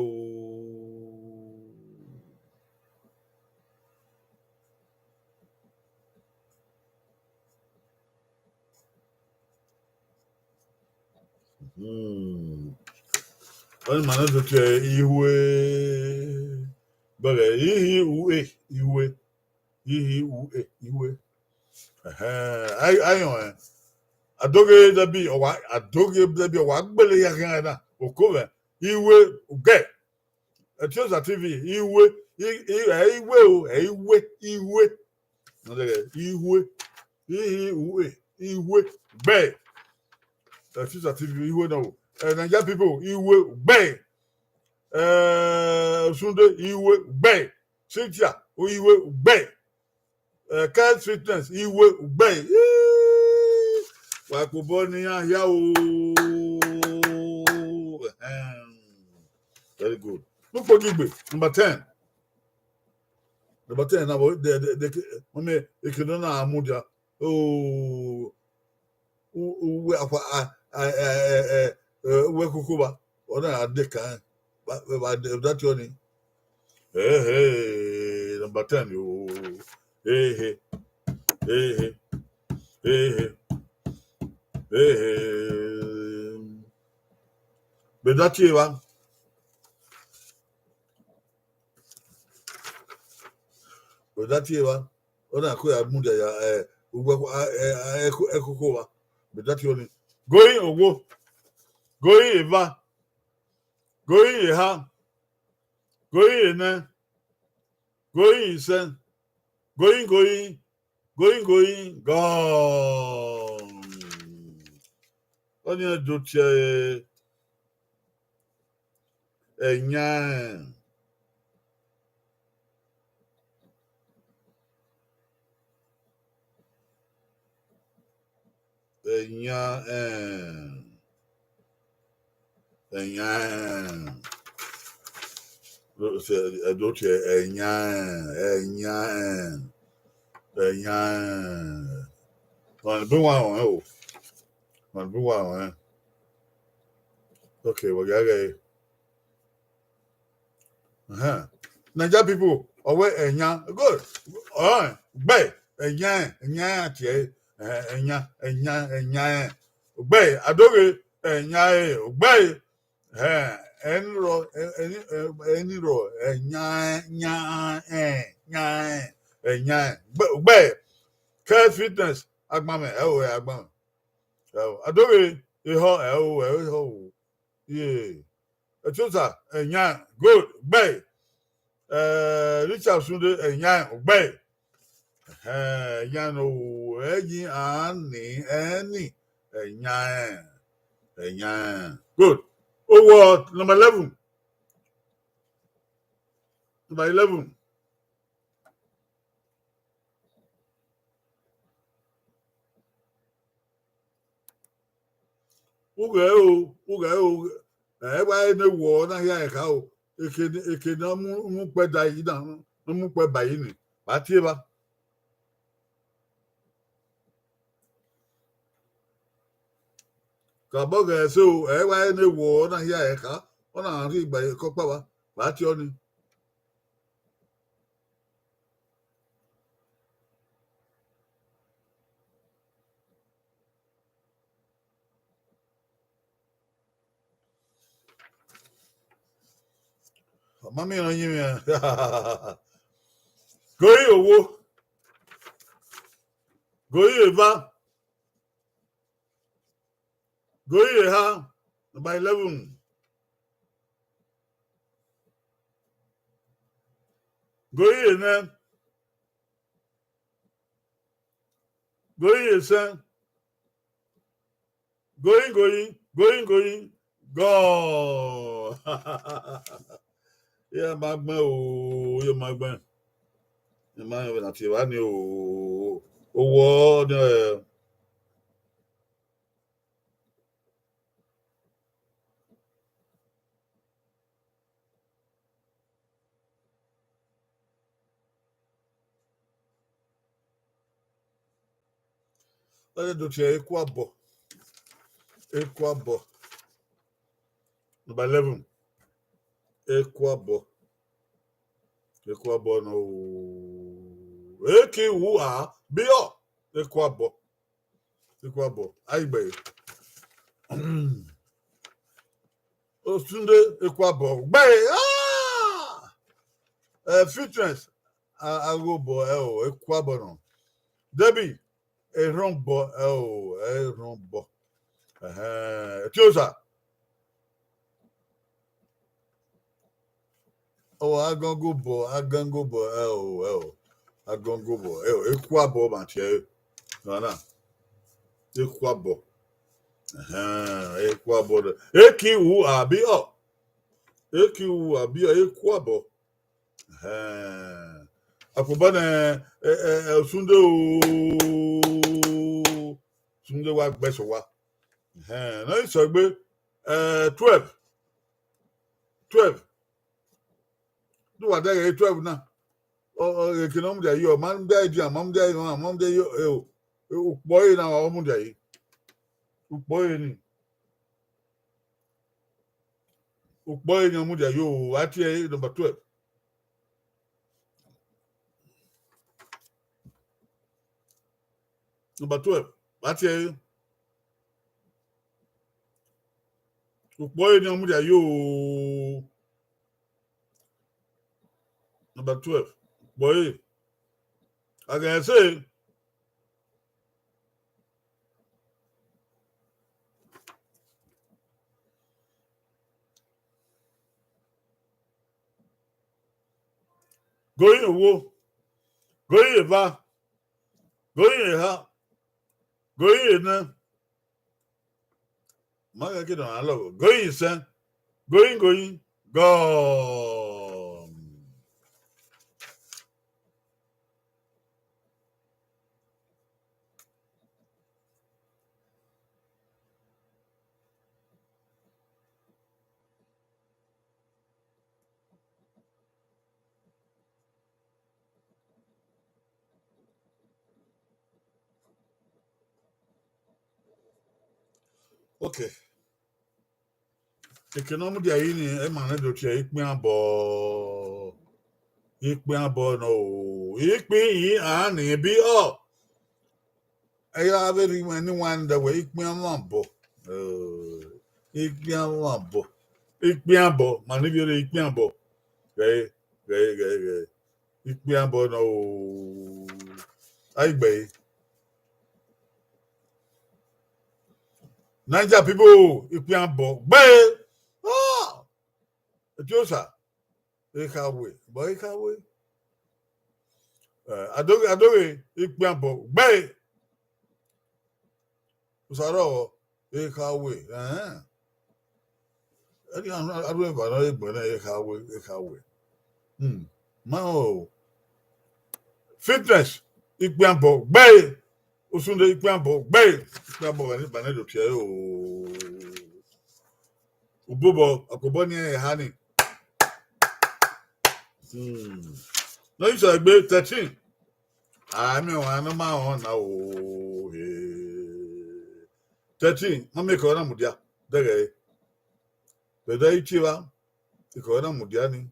Hmm. Ọni ma nẹ do tie ihue. Bẹghe ihi u e, ihue. Ihi u e, ihue. Ẹhẹn, a, a yọn ẹn. Adoghe dẹbi ọwa, adoghe dẹbi ọwa gbele ya khian na. Oko vẹ, ihue, ugbe. Etiosa T V, ihue, i, i, ẹ ihue o, ẹ ihue, ihue. Ihue, ihi u e, ihue, gbe. Etiosa T V, ihue na o. Eh, Niger people, ihue, gbe. Eh, Osunde, ihue, gbe. Cynthia, ihue, gbe. Eh, Kez Fitness, ihue, gbe. Ii, wa kpobọ ne iran hia o. Ehem. Very good. Ukpogigbe, number ten. Number ten na, de, de, de, mami, ekene na mudia. Oh, u, u, we, akwa, a, a, a, a, a, eh, uwu ẹkoko ba, ọ na gha de kan, ba, ba, ba, de, that one. Hey, hey, number ten, yo. Hey, hey, hey, hey, hey, hey, hey, hey. But that year, ba, but that year, ba, ọ na ko ya mudia ya, eh, uwu ẹko-, a, eh, a, ẹko-, ẹkoko ba. But that one, going owo, going eva, going eha, going enẹ, going isẹn, going, going, going, going gone. Ọni do tie ẹyan. Ẹyan, ẹn. Ẹyan, ẹn. Ẹdo tie ẹyan, ẹn, ẹyan, ẹn. Ẹyan, ẹn. Ọni bu wa rẹn o. Ọni bu wa rẹn. Okay, wẹ gha ghe. Ẹhẹn. Niger people, ọ wẹ ẹyan. Good. Ọrọnrẹn, gbe, ẹyan, ẹyan tie, eh, ẹyan, ẹyan, ẹyan, eh. Gbe, adoghe, ẹyan, eh, gbe. Eh, ẹni rọ, eh, ẹni, eh, ẹni rọ, ẹyan, yan, eh, yan, eh, ẹyan, eh. Gbe, gbe. Kez Fitness, agbamẹ, ẹ o, ẹ agbamẹ. Ẹ o, adoghe, ehọ, ẹ o, ẹ ehọ o. Yeah. Etiosa, ẹyan, good, gbe. Eh, Richard Sunday, ẹyan, gbe. Eh, ẹyan no, ẹyin, ani, ẹni, ẹyan, ẹyan. Good. Owo number eleven. Number eleven. Ughẹ o, ughẹ o, ẹ wa ne wọ na hia ẹka o, eke, eke ne ọ mu, mu kpẹ da yi na, ne ọ mu kpẹ ba yi ni, ba tie evba. Kabọ ghẹ ẹse o, ẹ wa ne wọ na hia ẹka, ọ na rhie igba ẹkọ kpa vba, ba tie ọni. Ma miẹn ne ọ yin mwẹ. Goi owo. Goi eva. Goi eha. Number eleven. Goi enẹ. Goi esẹn. Goi, goi, goi, goi, gọ. Iran ma gbẹn o, iran ma gbẹn. Iran ma gbẹn na tie evba ni o. Owọ ni, eh, Ọ do tie ẹre ekuabọ. Ekuabọ. Number eleven. Ekuabọ. Ekuabọ nọ o. Eki wu a biọ. Ekuabọ. Ekuabọ. Aigbe. Osunde ekuabọ. Gbe. Ah! Eh, fitness. A, aghobọ ẹ o, ekuabọ nọ. Debbie, erhọnbọ ẹ o, erhọnbọ. Ẹhẹn, Etiosa. Ọ, agangobọ, agangobọ ẹ o, ẹ o. Agangobọ ẹ o, ekuabọ ma tie ẹre. Nana. Ekuabọ. Ẹhẹn, ekuabọ. Eki wu a biọ. Eki wu a biọ, ekuabọ. Ẹhẹn. Akpobọ nẹ, ẹ, ẹ, ẹ, Osunde o. Osunde wa gbẹ sẹ owa. Ẹhẹn. Ne ọ i sẹ egbe, ẹ, twelve. Twelve. Do wa dẹghe twelve na. Ọ, ọ, eke ne ọ mudia yi, ọ ma mudia yi dia, ma mudia yi, ma mudia yi, ẹ o. Ukpọ ẹre na wa ọ mudia yi. Ukpọ ẹre ni. Ukpọ ẹre ni ọ mudia yi o, a tie ẹre number twelve. Number twelve, a tie ẹre. Ukpọ ẹre ni ọ mudia yi o. Number twelve, ukpọ ẹre. A gha ẹse. Goi owo, goi eva, goi eha, goi enẹ. Ma ghẹ ke nọ a lọghọ. Goi isẹn, goi, goi, gọ. Okay. Eke ne ọ mudia yi ni, ẹ ma nẹ do tie ikpian bọ. Ikpian bọ nọ o. Ikpin yi a ni bi ọ. Ẹ ya vbe rhie iwẹn ne iwan da wẹ ikpian mwa bọ. Eh, ikpian mwa bọ. Ikpian bọ, ma ni vbe rre ikpian bọ. Ghẹ, ghẹ, ghẹ, ghẹ. Ikpian bọ nọ o. Aigbe. Niger people, ikpian bọ. Gbe. Ah! Etiosa. Ekhawe, but ekhawe. Eh, adoghe, adoghe, ikpian bọ. Gbe. Usarọ, ekhawe. Eh. Ẹni anu, anu eva nọ egbe na ekhawe, ekhawe. Hmm. Ma o. Fitness, ikpian bọ. Gbe. Osunde ikpian bọ. Gbe. Ikpian bọ, bani, bani do tie o. Ubobọ, akobọ ni eha ni. Hmm. No, you should be thirteen. Ah, mi wa no ma on na o. Eh. Thirteen, ma make ọ na mudia. Dẹghe. Bẹdẹ ichie va. Ikọ na mudia ni.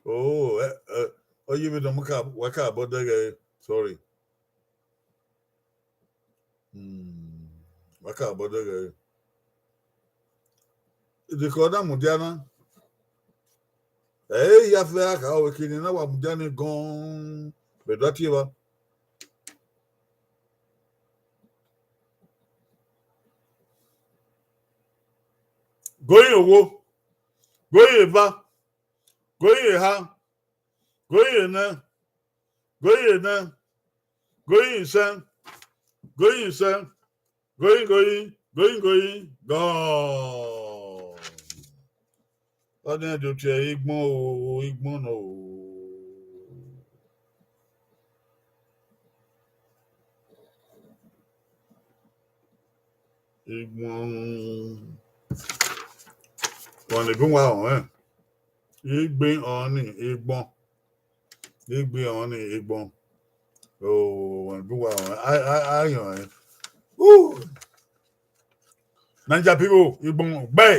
Oh, eh, eh, ọ ye vbe nọ, mu ka, wa ka bọ dẹghe. Sorry. Hmm, wa ka bọ dẹghe. Deko na mudia na. Ẹ i ya fẹ a kha, ọ vbe kene na wa mudia ni gọn, vbe do tie evba. Goyin owo, goyin eva, goyin eha, goyin enẹ, goyin enẹ, goyin isẹn, goyin isẹn, goyin, goyin, goyin, goyin, gọn. Ọnii do tie igbọn o, igbọn nọ o. Igbọn. Wọn ni gun wa họn ẹn. Igbe ọnii, igbọn. Igbe ọnii, igbọn. O, wọn ni gun wa họn ẹn. A, a, a yọn ẹn. Woo! Niger people, igbọn gbẹ.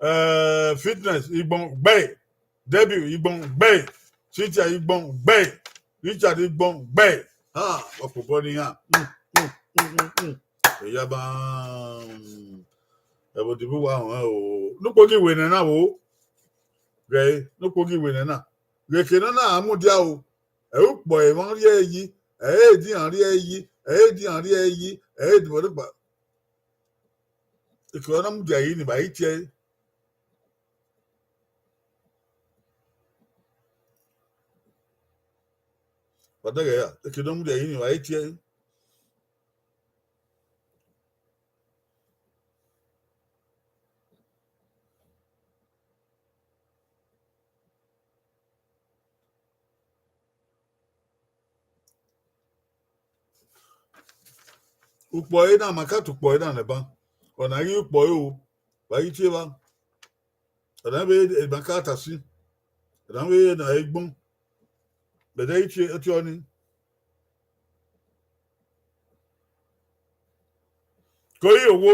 Eh, Fitness, igbọn gbẹ. Debbie, igbọn gbẹ. Cynthia, igbọn gbẹ. Richard, igbọn gbẹ. Ha, ọkpọkpọ ni ha. Mm, mm, mm, mm, mm. Eya ba, mm, ẹvbo dibo wa họn o. Nukpo ghi wẹ nẹ na wo. Ghe, nukpo ghi wẹ nẹ na. Ghe ke na na a mudia o. Ẹ ukpọ emwa rhie yi, ẹ edian rhie yi, ẹ edian rhie yi, ẹ edimọdọgba. Eke ọ na mudia yi ni, wa i tie ẹre. Wa dẹghẹ ra, eke ne ọ mudia yi ni, wa i tie ẹre. Ukpọ ẹre na, ma ka ta ukpọ ẹre na nẹ ban. Ọ na ghi ukpọ ẹre o, wa ghi tie evba. Ọ na vbe ma ka ta sin. Ọ na vbe na igbọn. Bẹdẹ i tie, ọ tie ọnii. Goyin owo,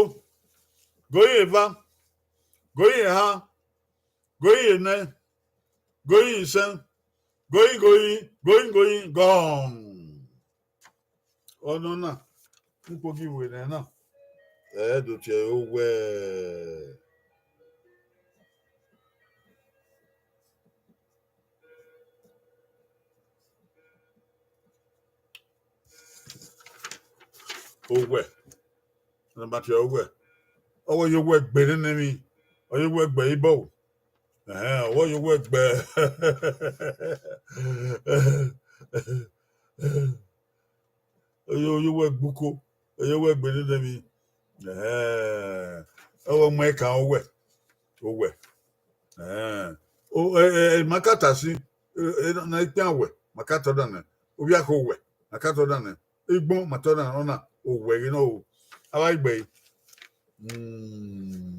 goyin eva, goyin eha, goyin enẹ, goyin isẹn, goyin, goyin, goyin, goyin, gọn. Ọnọna, ukpo ghi wẹ nẹ na, ẹ do tie owẹ. Owẹ. Nọmba tie owẹ. Ọ wẹ ye owẹ gbe nene emwi. Ọ ye owẹ gbe ibọ. Ẹhẹn, ọ wẹ ye owẹ gbe. Ọ ye, ọ ye owẹ gbe uko. Ọ ye owẹ gbe nene emwi. Ẹhẹn. Ọ wẹ mu ẹkan owẹ. Owẹ. Ẹhẹn. O, ẹ, ẹ, ẹ, ma ka ta sin, ẹ, ẹ, na ikpian wẹ, ma ka tọ danẹ. Ovbi akho wẹ, ma ka tọ danẹ. Igbọn ma tọ danẹ, ọna, owẹ ghi nọ o. Avbe igbe. Mm.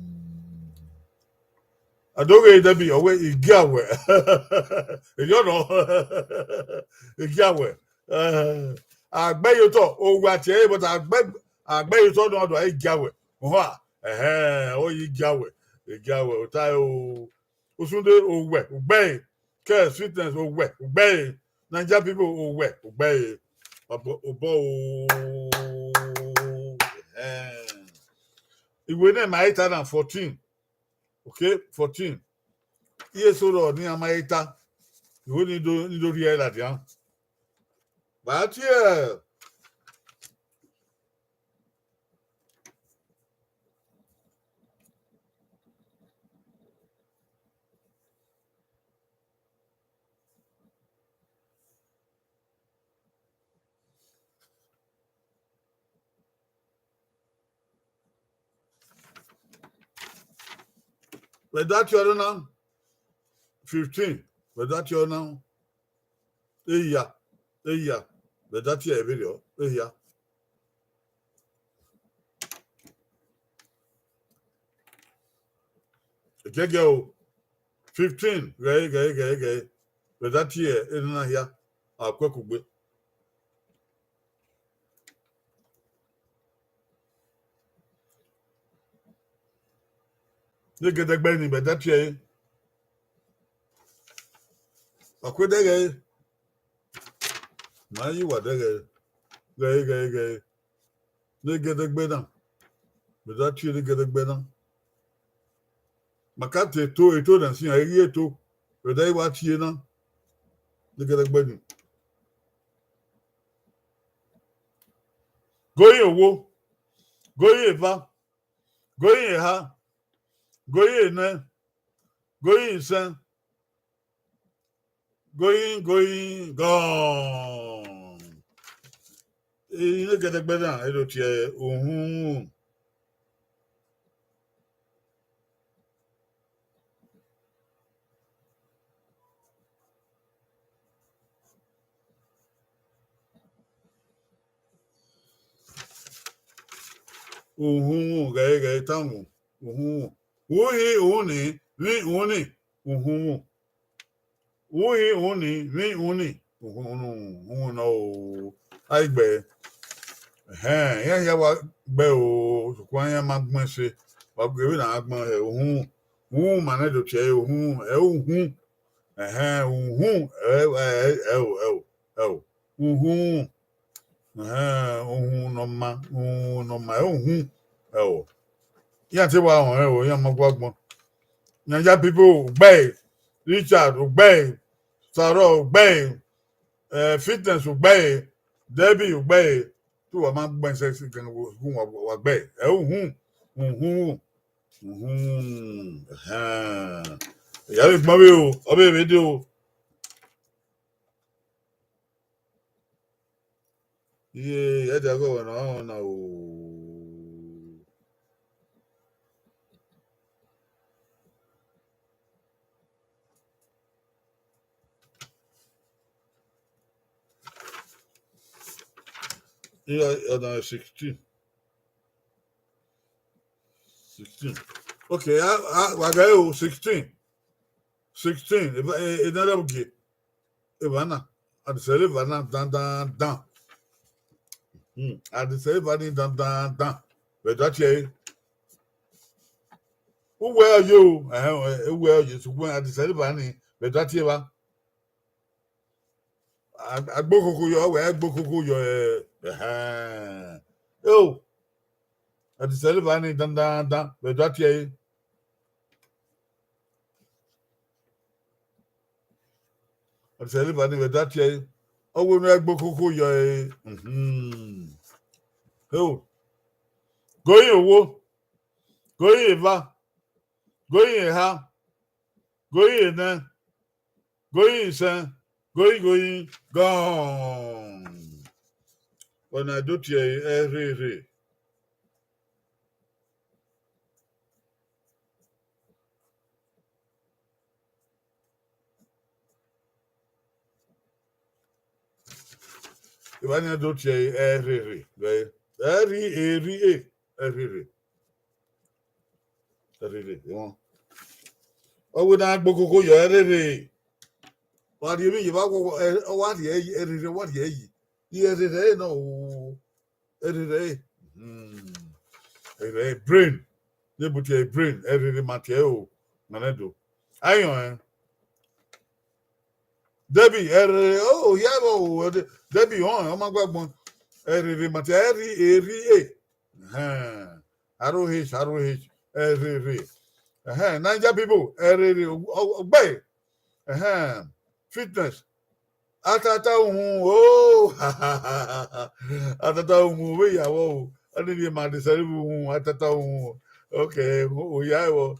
Adoghe Debbie, ọ wẹ igiawẹ. Erriọ nọ. Igiawẹ. Eh, agbẹyotọ, owẹ a tie ẹre, but agbẹ, agbẹyotọ nọ do igiawẹ. Oha, ẹhẹn, ọ ye igiawẹ, igiawẹ, ota o. Usunde owẹ, ugbẹe. Kẹ Sweetness owẹ, ugbẹe. Niger people owẹ, ugbẹe. Obọ, obọ o. Ẹhẹn. Iwe ne ma i ta na fourteen. Okay, fourteen. Iye eso rọ ne a ma i ta. Iwe ni do, ni do rhie ladian. Ba tie. Vbe da tie ọre na, fifteen, vbe da tie ọre na. Eya, eya, vbe da tie ẹre vberriọ, eya. Gẹgẹ o, fifteen, ghẹ, ghẹ, ghẹ, ghẹ, vbe da tie enana hia, a kuẹ kugbe. Ne gẹdẹgbẹ ni vbe da tie ẹre. A kuẹ dẹghẹ. Ma yi wa dẹghẹ. Ghẹ, ghẹ, ghẹ. Ne gẹdẹgbẹ na. Vbe da tie ne gẹdẹgbẹ na. Ma ka te eto, eto na sian, I ghi eto, rhunmwuda I wa tie na, ne gẹdẹgbẹ ni. Goyin owo, goyin eva, goyin eha, goyin enẹ, goyin isẹn, goyin, goyin, gone. Ine gẹdẹgbẹ na, e do tie uhunmwu. Uhunmwu, ghẹ, ghẹ tama uhunmwu. Uhi, uni, vbi, uni, uhunmwu. Uhi, uni, vbi, uni, uhunmwu, uhunmwu nọ o. A i gbe ẹre. Ẹhẹn, iran hia wa gbe ẹre o, sokpan iran ma gbẹn ẹse. Wa gu vbene a gbẹn ẹre, uhunmwu. Uhunmwu ma nẹ do tie ẹre, uhunmwu, ẹ i re uhunmwu. Ẹhẹn, uhunmwu, ẹ, ẹ, ẹ, ẹ o, ẹ o, ẹ o. Uhunmwu. Ẹhẹn, uhunmwu ne ọ ma, uhunmwu ne ọ ma, ẹ i re uhunmwu, ẹ o. Iran te wa họn ẹre o, iran ma gu agbọn. Niger people, ugbẹe. Richard, ugbẹe. Sarah, ugbẹe. Eh, Fitness, ugbẹe. Debbie, ugbẹe. Te uwa ma gbẹn ẹse, ẹse gan, wa, wa, wa gbe ẹre. Ẹ i re uhunmwu, uhunmwu, uhunmwu. Ẹhẹn. Ya vbe gbẹn vbe o, ọ vbe vbe dee o. Iye, ẹ dia ghe ọvbọna, ọvbọna o. Iye, ọna sixteen. Sixteen. Okay, a, a, wa gha o, sixteen. Sixteen, eva, e, e, nana bugie. Eva na, a di sẹ eva na dan, dan, dan. Hmm, a di sẹ eva ni dan, dan, dan. Vbe do tie ẹre. Uwẹ ọ ye o, ẹhẹn, uwẹ ọ ye, sokpan a di sẹ eva ni, vbe do tie evba. A, a gbe okoko yọ, wẹ gbe okoko yọ, ẹ, ẹhẹn. Eo, a di sẹ eva ni dan, dan, dan, vbe do tie ẹre. Ọ sẹ eva ni vbe do tie ẹre. Ọ wẹ ne ọ gbe okoko yọ ẹre. Mhm. Eo. Goyin owo. Goyin eva. Goyin eha. Goyin enẹ. Goyin isẹn. Goyin, goyin, gone. Ọna do tie ẹre, ẹrherhe. Eva ni do tie ẹre, ẹrherhe, vbe, ẹrhi, erhi, e, ẹrherhe. Ẹrherhe, emọ. Ọ wẹ ne a gbe okoko yọ ẹrherhe. Wa rhie emwi ye, wa, wa, wa, wa rhie ẹrherhe, wa rhie ẹre. Iye ẹrherhe na o. Ẹrherhe. Hmm. Ẹrherhe, brain. Ne bu tie brain, ẹrherhe ma tie o. Ma nẹ do. Ayọn ẹn. Debbie, ẹrherhe, oh, hia vbọ o, Debbie, họn, ọ ma gba gbọn. Ẹrherhe ma tie, ẹrhi, erhi, e. Ẹhẹn. R O H, R O H, ẹrherhe. Ẹhẹn, Niger people, ẹrherhe, ọ, ọ, ọgbe. Ẹhẹn, Fitness. Atata uhunmwu, oh, atata uhunmwu, vbe ya vbọ o. Ọni rhie ma de sẹrivbe uhunmwu, atata uhunmwu. Okay, o ya vbọ.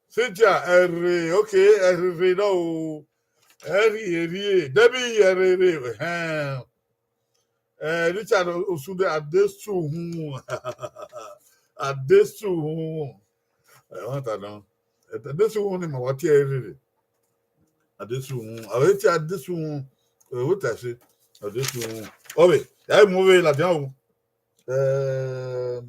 Cynthia, ẹrherhe, okay, ẹrherhe nọ o. Ẹrhi, erhi, e. Debbie, ẹrherhe, ẹhẹn. Eh, Richard Osunde, adesuhunmwu. Adesuhunmwu. Eh, ọ ta nọ. Eh, adesuhunmwu ni ma wa tie ẹrherhe. Adesuhunmwu. Avbe tie adesuhunmwu. Eh, wo ta ẹse. Adesuhunmwu. Ọvbe, ya mu vbe ladian o. Ehm,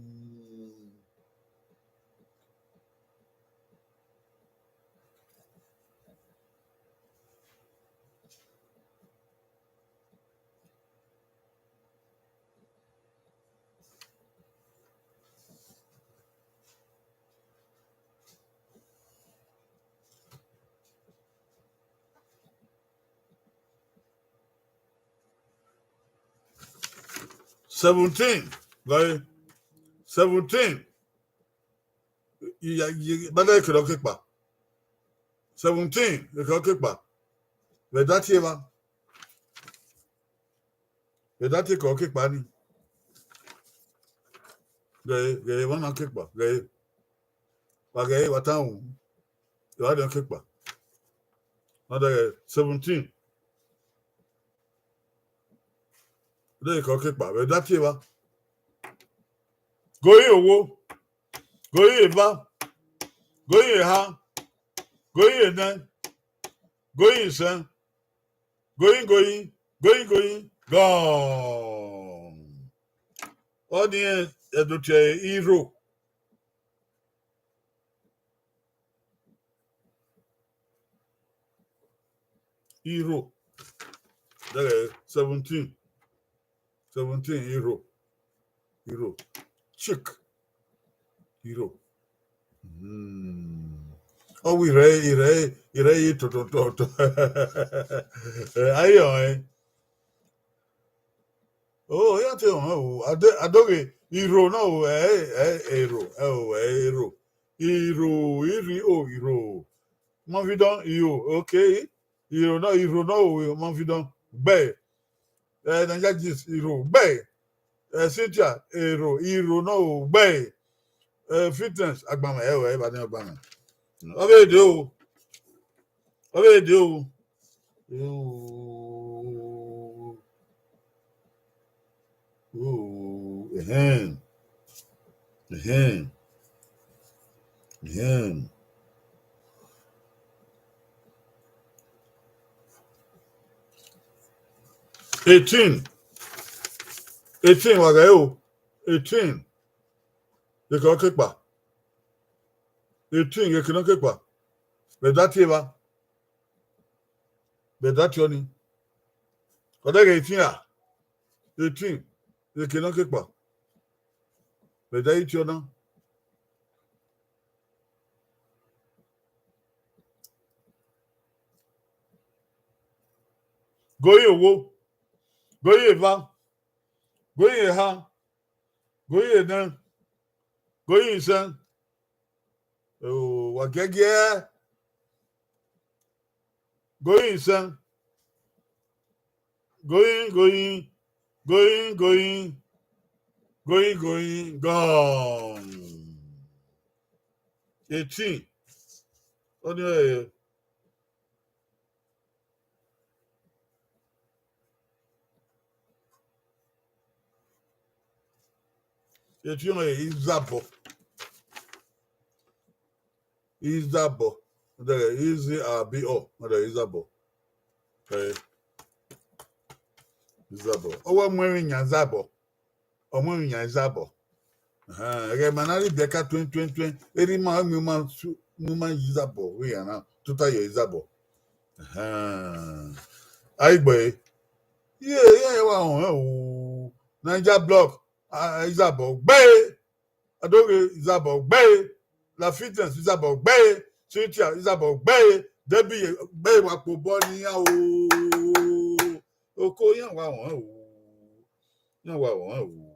seventeen, like, seventeen. Iya, ye, bada ekere ọkekpa. Seventeen, ekere ọkekpa. Vbe da tie evba. Vbe da tie ekere ọkekpa ni. Ghẹ, ghẹ emwa na kekpa, ghẹ. Wa ghẹ, wa ta wu. Evba ni ọkekpa. Ọ dẹghẹ seventeen. De ekere ọkekpa, vbe da tie evba. Goyi owo, goyi eva, goyi eha, goyi enẹ, goyi isẹn, goyi goyi, goyi goyi, gone. Ọnii ẹdotọ irho. Irho. Dẹghẹ seventeen. Seventeen, irho. Irho. Chick. Irho. Hmm. Ọ wẹ irhẹ, irhẹ, irhẹ ye tọtọtọtọ. Eh, ayọn, eh. Oh, ya te họn o. Ade-, adoghe, irho na o, eh, eh, ero, eh, o, eh, ero. Irho, irhi, o, irho. Mọvidọn, iro, okay. Iro na, irho na o, Mọvidọn. Gbe. Eh, Niger Gist, irho. Gbe. Eh, Cynthia, ero, irho na o, gbe. Eh, Fitness, agbamẹ, ẹ, ẹ, ẹ, ẹ, agbamẹ. Ọ vbe de o. Ọ vbe de o. Oh, ehẹn. Ehẹn. Ehẹn. Eighteen. Eighteen, wa ghẹ o. Eighteen. Ekere ọkekpa. Eighteen, ekere ọkekpa. Vbe da tie evba. Vbe da tie ọnii. Ọ dẹghẹ eighteen a. Eighteen, ekere ọkekpa. Vbe da tie ọna. Goyi owo, goyi eva, goyi eha, goyi enẹ, goyi isẹn. Oh, wa giẹgiẹ. Goyi isẹn. Goyi, goyi, goyi, goyi, goyi, goyi, gone. Eighteen. Ọnii ẹre. Eighteen ọnii ẹre, izabọ. Izabọ. Ọ dẹghẹ, izi a bi ọ, ọ dẹghẹ izabọ. Eh. Izabọ. Ọ wa mu emwi yan izabọ. Ọ mu emwi yan izabọ. Ahan, ẹghẹ ma na rhie ibiẹka tuẹn, tuẹn, tuẹn, erha ima, ima su, ima ye izabọ, vbe iran na tota ye izabọ. Ahan. Aigbe. Iye, iye wa họn o. Niger Block, a, izabọ gbe. Adoghe, izabọ gbe. La Fitness, izabọ gbe. Cynthia, izabọ gbe. Debbie, gbe, wa kpo obọ ne iran o. Oko iran wa họn o. Iran wa họn o.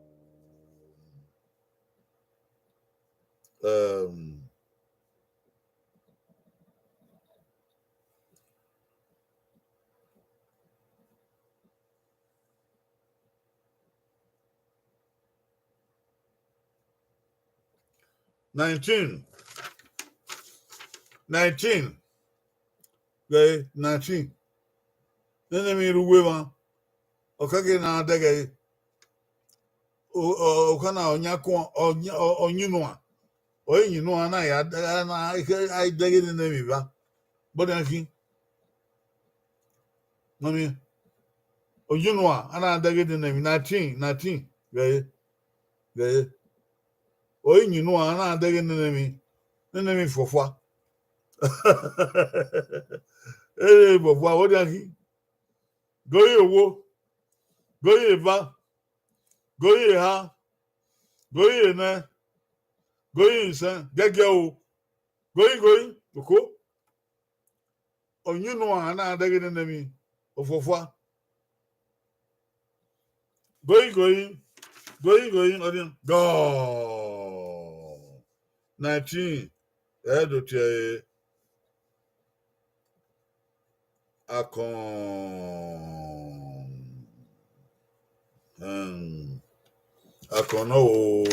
Um, nineteen. Nineteen. Ghẹ nineteen. Nene emwi rre uwu emwa. Ọ khẹke ne a dẹghẹ ẹre. O, o, okha na ọ yan kuan, ọ yan, ọ, ọ yin nuan. Ọ i yin nuan na ya, na, a i dẹghe nene emwi evba. Bọdian khin. Nọ miẹn. Ọ yin nuan, a na dẹghe nene emwi nineteen, nineteen. Ghẹ ẹre. Ghẹ ẹre. Ọ i yin nuan, a na dẹghe nene emwi. Nene emwi fuọfua. Ere fuọfua, bọdian khin. Goyi owo. Goyi eva. Goyi eha, goyi enẹ, goyi isẹn, gẹgiẹ o, goyi, goyi, oko. Ọ yin nuan, a na dẹghe nene emwi ọfuọfua. Goyi, goyi, goyi, goyi, ọdian, gone. Nineteen. Ẹ do tie ẹre akọn. Akọn nọ o.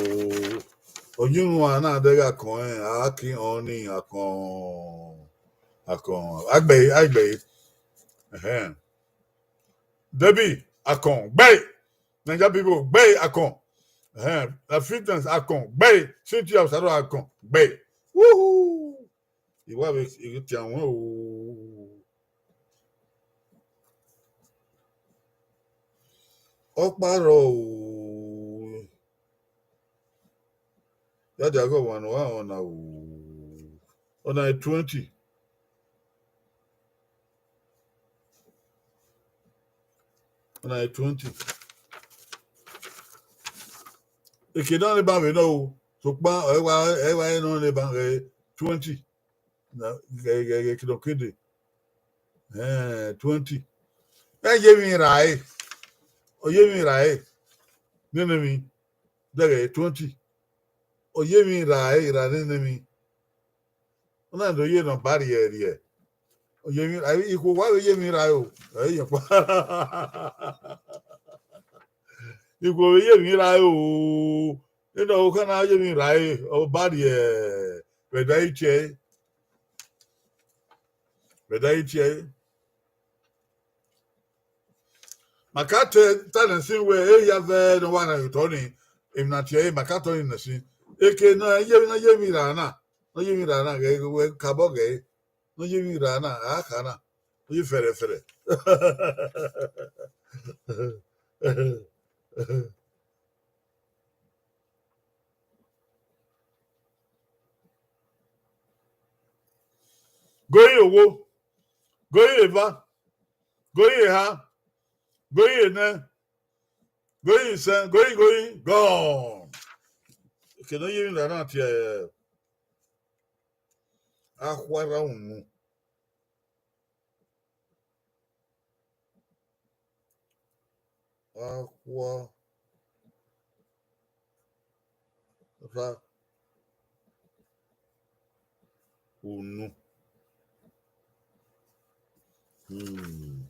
Oyinmwẹ na dẹghe akọn ẹn, a ki họn ni akọn. Akọn. Agbẹe, agbẹe. Debbie, akọn, gbẹe. Naija people, gbẹe, akọn. Fitness, akọn, gbẹe. Cynthia Osaro, akọn, gbẹe. Woohoo! I wa vbe tian wẹn o. Ọkpa rrọọ o. Ya dia ghe ọmwa ne ọ gha rẹn ọna o. Ọna twenty. Ọna twenty. Eke ne ọ rre ban vbe nọ o, sokpan ẹ wa, ẹ wa rẹn ne ọ rre ban ghe twenty. Ghẹ ghẹ ghẹ kidọ kede. Twenty. Ẹ ye emwi ra ẹre, ọ ye emwi ra ẹre. Nene emwi dẹghẹ twenty. Ọ ye emwi ra ẹre, ra nene emwi. Ọ na do ye ne ọ ba rhiẹrhiẹ. Ọ ye emwi ra, ikhuo wa vbe ye emwi ra ẹre o, ẹ i ye kpa. Ikhuo vbe ye emwi ra ẹre o. Ena ọvbokhan na ye emwi ra ẹre, ọ ba rhie vbe ẹdẹ itiẹe. Vbe ẹdẹ itiẹe. Ma ka te ta nẹ sin wẹ, e ya vẹ ne ọ wa na ye otọ ni, emwi na tie ẹre, ma ka tọ ni nẹ sin. Eke ne ọ ye emwi ra na, ne ọ ye emwi ra na, ghẹ wẹ kabọ ghẹ, ne ọ ye emwi ra na, a kha na, ne ọ ye fẹrẹfẹrẹ. Goi owo, goi eva, goi eha, goi enẹ, goi isẹn, goi goi gọn. Eke ne ọ ye emwi ra na tie akhuarha unu. Akhuarha unu. Hmm.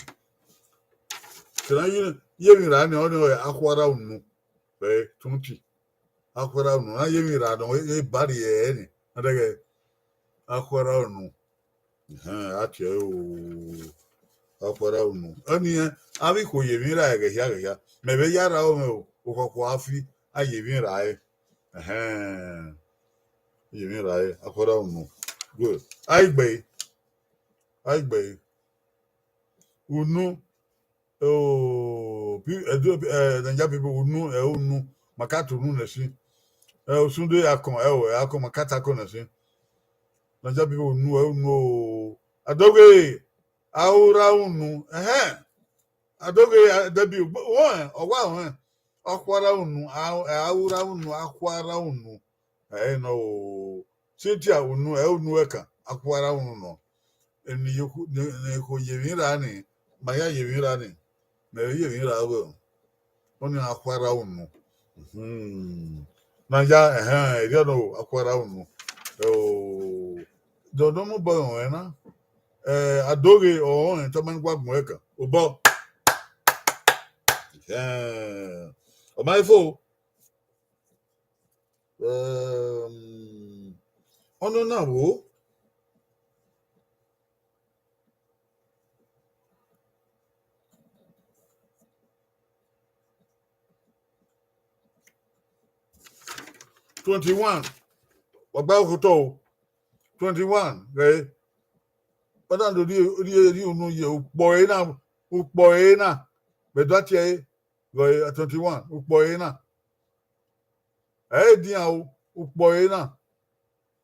Kẹna ye, ye emwi ra ni, ọni akhuarha unu. Ẹ, twenty. Akhuarha unu, a ye emwi ra nọ, e ba rhie ẹre ni. Adẹghẹ akhuarha unu. Ẹhẹn, a tie ẹre o. Akhuarha unu. Ọni rẹn, avbe ikhuo ye emwi ra ẹghẹ hia, ẹghẹ hia. Mẹ vbe ya ra ọmwẹ o, okhọkhọ a fi, a ye emwi ra ẹre. Ẹhẹn. A ye emwi ra ẹre, akhuarha unu. Good. A i gbe. A i gbe. Unu. Oh, pe-, Edo, eh, Naija people, unu, ẹ unu, ma ka ta unu nẹ sin. Ẹ, Osunde akọn, ẹ o, ẹ akọn, ma ka ta akọn nẹ sin. Naija people, unu, ẹ unu o. Adoghe, a ru ra unu, ẹhẹn. Adoghe, a, Debbie, wọ, ọ wa họn, akhuarha unu, a, a ru ra unu, akhuarha unu. Ẹ nọ o. Cynthia unu, ẹ unu ẹkan, akhuarha unu nọ. Eni ye khu-, ne, ne kho ye emwi ra ni, ma ya ye emwi ra ni, mẹ vbe ye emwi ra vbe. Ọni akhuarha unu. Hmm. Na ya, ẹhẹn, erriọ nọ akhuarha unu. O, dọdọ mu bọ rẹn na. Eh, Adoghe ọrọnrẹn tama ni wa gbọn ẹkan. Obọ. Ẹhẹn. Ọ ma fo. Um, ọnọ na wo. Twenty-one. Wa gba okotọ o. Twenty-one, ghẹ. Ọ na do rhie, rhie, rhie unu ye ukpọ ẹre na, ukpọ ẹre na. Vbe do tie ẹre, ghẹ twenty-one, ukpọ ẹre na. Ẹ i dian o, ukpọ ẹre na.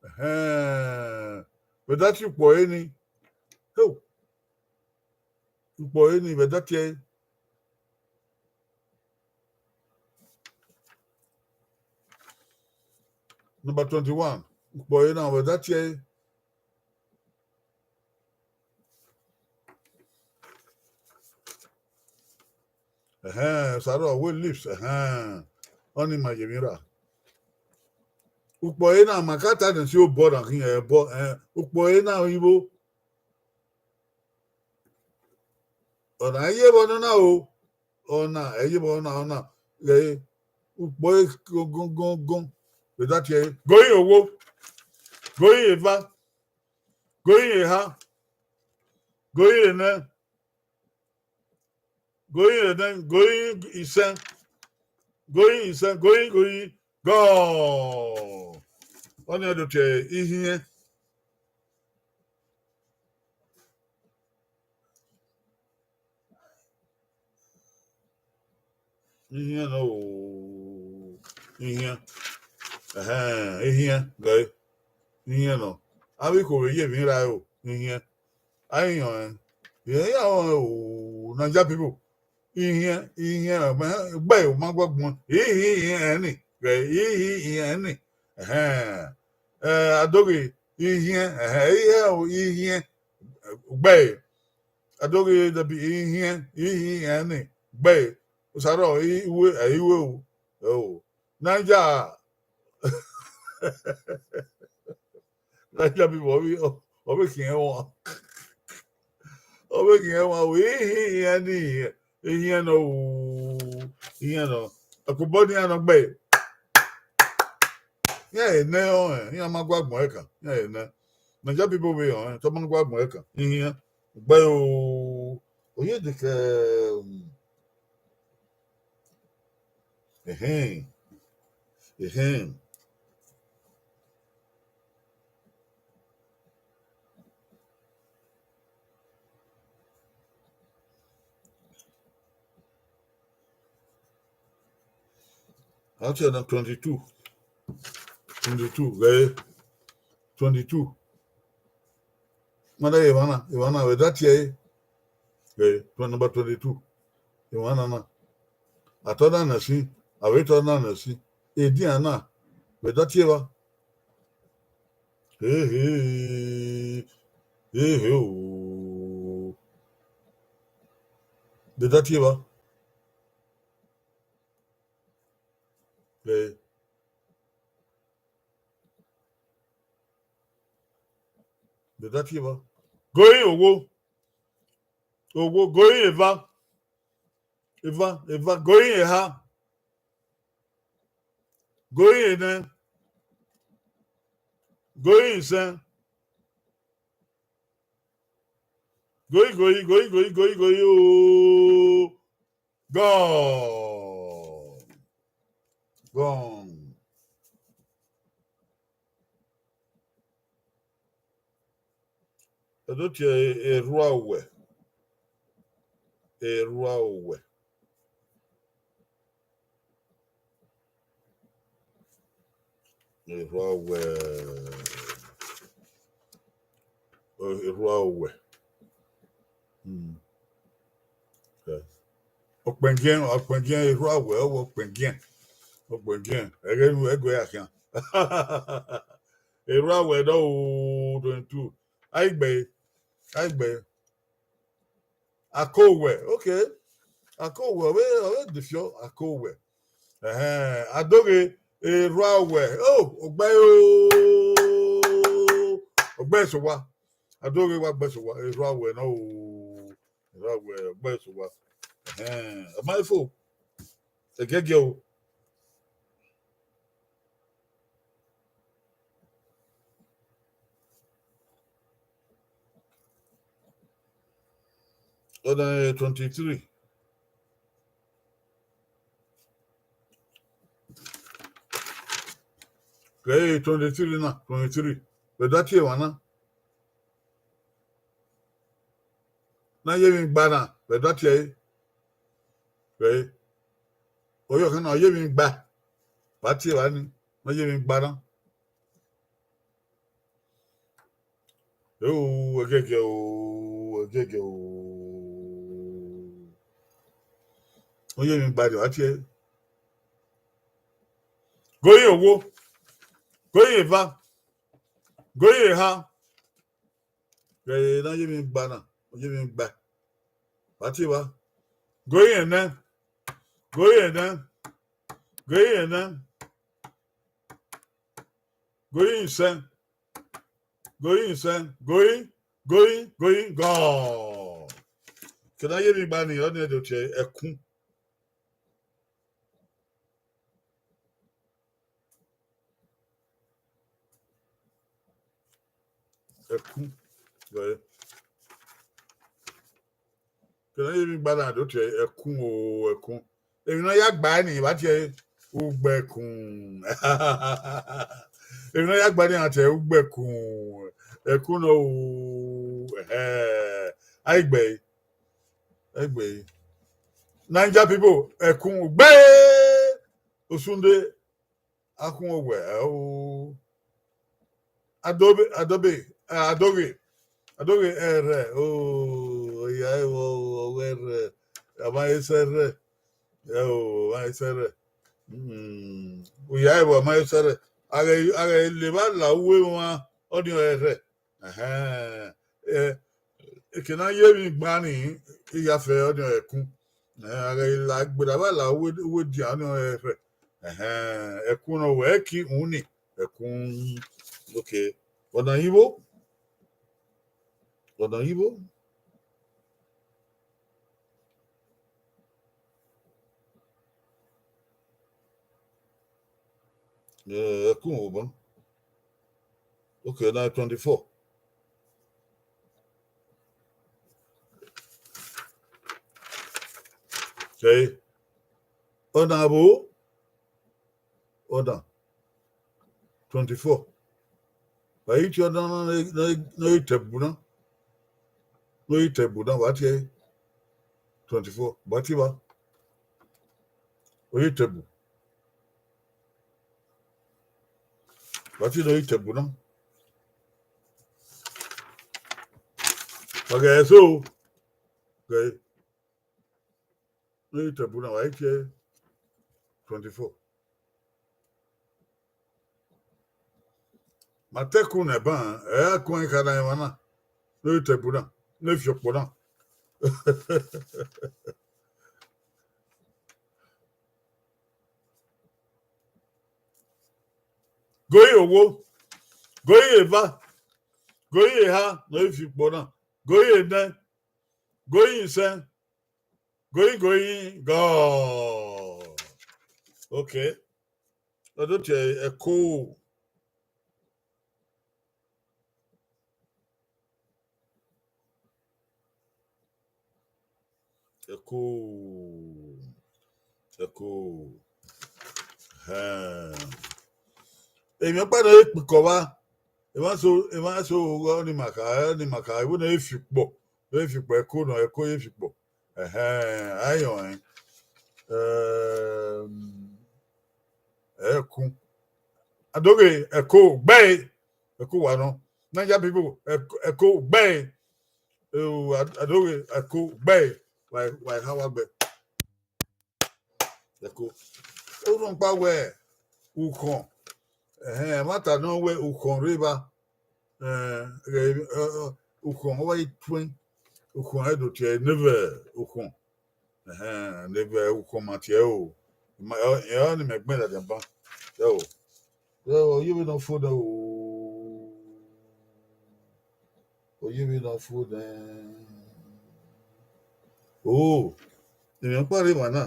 Ẹhẹn. Vbe do tie ukpọ ẹre ni. Ho. Ukpọ ẹre ni, vbe do tie ẹre. Number twenty-one. Ukpọ ẹre na, vbe do tie ẹre. Ẹhẹn, Osaro, wẹ lips, ẹhẹn. Ọni ma ye emwi ra. Ukpọ ẹre na, ma ka ta nẹ si obọ na khian, ẹbọ, eh, ukpọ ẹre na ivbo. Ọna ẹ i ye vbe ọnọna o, ọna ẹ i ye vbe ọnọna, ọna ghẹ ukpọ ẹre gọn gọn gọn. Vbe da tie ẹre, goyin owo, goyin eva, goyin eha, goyin enẹ, goyin enẹ, goyin isẹn, goyin isẹn, goyin, goyin, gọ. Ọnii do tie ihiẹn. Ihiẹn nọ o, ihiẹn. Ẹhẹn, ihiẹn, gẹ, ihiẹn nọ. Avbe ikhuo vbe ye emwi ra o, ihiẹn. A i yọn ẹn, iran ya o, Niger people. Ihiẹn, ihiẹn, gbe, u ma gu agbọn, ihi ihiẹn ni, ghe, ihi ihiẹn ni. Ẹhẹn. Eh, a do ghe ihiẹn, ẹhẹn, ihiẹn o, ihiẹn, gbe. A do ghe da bi ihiẹn, ihi ihiẹn ni, gbe. Osaro, iwe, iwe o. O. Niger. Niger people, ọ vbe, ọ vbe khiẹn wan. Ọ vbe khiẹn wan, wẹ ihi iran ni, ihiẹn nọ, ihiẹn nọ. Ẹkobọ ne iran nọ gbe. Iran he nẹ ọnrẹn, iran ma gu agbọn ẹkan, iran he nẹ. Niger people vbe ọnrẹn, te ọ ma gu agbọn ẹkan, ihiẹn. Gbe o, oye de ke, um, Ehẹn. Ehẹn. Out here now, twenty-two. Twenty-two, very twenty-two. Mada ye emwa na, emwa na, vbe da tie ẹre. Eh, twenty, number twenty-two. Emwa na na. A tọ na nẹ sin, a vbe tọ na nẹ sin. Edian na, vbe da tie evba. Ehe, ehe o. Vbe da tie evba. Eh. Vbe da tie evba. Goyin owo. Owo, goyin eva. Eva, eva, goyin eha. Goyin enẹ. Goyin isẹn. Goyin, goyin, goyin, goyin, goyin, goyin, o. Gone. Gone. Ẹdẹ tie erhua owẹ. Erhua owẹ. Erhua owẹ. Erhua owẹ. Hmm. Eh. Ọkpẹngiẹn, ọkpẹngiẹn, erhua owẹ, ọ wẹ ọkpẹngiẹn. Ọkpẹngiẹn, ẹghẹ nu ẹguẹ ya khian. Erhua owẹ dọ o, twenty-two. Aigbe, aigbe. Akowẹ, okay. Akowẹ, ọ vbe, ọ vbe defiọ, akowẹ. Ẹhẹn, a do ghe erhua owẹ. O, ogbe o. Ogbe sẹ owa. A do ghe wa gbe sẹ owa. Erhua owẹ nọ o. Erhua owẹ, ogbe sẹ owa. Ẹhẹn, ọ ma fo. Ẹgẹgẹ o. Ọna twenty-three. Kẹ twenty-three na, twenty-three. Vbe da tie emwa na. Na ye emwi gba na, vbe da tie ẹre. Vbe, oyọ khan na, ọ ye emwi gba. Vbe a tie evba ni, na ye emwi gba na. O, ẹgẹgẹ o, ẹgẹgẹ o. Ọ ye emwi gba rrie, vbe a tie ẹre. Goyin owo, goyin eva, goyin eha. Vbe na ye emwi gba na, ọ ye emwi gba. Vbe a tie evba. Goyin enẹ, goyin enẹ, goyin enẹ. Going, sir. Going, sir. Going, going, going, gone. Can I hear me, Bani? Ọni ẹdẹ ọtiẹ, ẹkun. Ẹkun. Right. Can I hear me, Bani? Ẹdẹ ọtiẹ, ẹkun o, ẹkun. Emwi ne ọ ya gba ni, vbe a tie ugbẹkun. Emwi ne ọ ya gba ni, a tie ugbẹkun. Ẹkun nọ o, ẹhẹ. A i gbe ẹre. A i gbe ẹre. Niger people, ẹkun gbe. Osunde, akhun owẹ, o. Adobe, Adobe, eh, Adoghe. Adoghe ẹrrẹ, o, iya ẹvbo, ọghe ẹrrẹ. A ma he sẹ ẹrrẹ. Ẹ o, a ma he sẹ ẹrrẹ. Mm, iya ẹvbo, a ma he sẹ ẹrrẹ. A ghẹ, a ghẹ levba la uwu emwa, ọnii ọre ẹrrẹ. Ẹhẹn. Eh, eke ne a ye emwi gban ni, I ya fẹ ọnii ọre ẹkun. Eh, a ghẹ la gberra vba la uwu, uwu edian, ọnii ọre ẹrrẹ. Ẹhẹn, ẹkun nọ wẹ ki unu ni, ẹkun. Okay. Ọna yigho. Ọna yigho. Eh, ẹkun obọ. Okay, now twenty-four. Okay. Ọna vbo? Ọna. Twenty-four. Vbe a i tie ọna na, na, na, na i tẹbu na. Na i tẹbu na, vbe a tie ẹre? Twenty-four. Vbe a tie evba? Ọ i tẹbu. Vbe a tie na, ọ i tẹbu na. Okay, so, okay. Na i tẹbu na, vbe a i tie ẹre? Twenty-four. Ma te ẹkun nẹ ban, ẹ i ra kun ẹn kha na emwa na, ne ọ i tẹbu na, ne ọ i fi okpo na. Goi owo, goi eva, goi eha ne ọ i fi okpo na, goi enẹ, goi isẹn, goi, goi, gọọ. Okay. Ọ do tie ẹko. Ẹko. Ẹko. Hẹn. Emwi ọkpa ne ọ kpikọ vba, emwa so, emwa so ọghe ọnii ma kha, ọnii ma kha, ẹvbo ne ọ i fi ukpọ, ne ọ i fi ukpọ, ẹko nọ, ẹko i fi ukpọ. Ẹhẹn, a i rẹn ọnrẹn. Ẹm, ẹkun. Adoghe, ẹko, gbe ẹre. Ẹko wa nọ. Niger people, ẹko, ẹko, gbe ẹre. Eo, Ad-, Adoghe, ẹko, gbe ẹre. Wa, wa ha wa gbe. Ẹko. Orhunmwu kpa wẹ ukhọn. Ẹhẹn, ẹmwata nọ wẹ ukhọn rre evba. Ẹn, ghẹ, ẹ, ẹ, ukhọn, ọ wa i tuẹn. Ukhọn ẹre do tie ẹre ne vbe ukhọn. Ẹhẹn, ne vbe ukhọn ma tie ẹre o. Ma, ẹ, ẹ, ọnii mẹ gbẹn ladian ban. Ẹ o. Ẹ o, ọ yevbe ne ọ fo nẹ o. Ọ yevbe ne ọ fo nẹ. O, emwi ọkpa rre emwa na,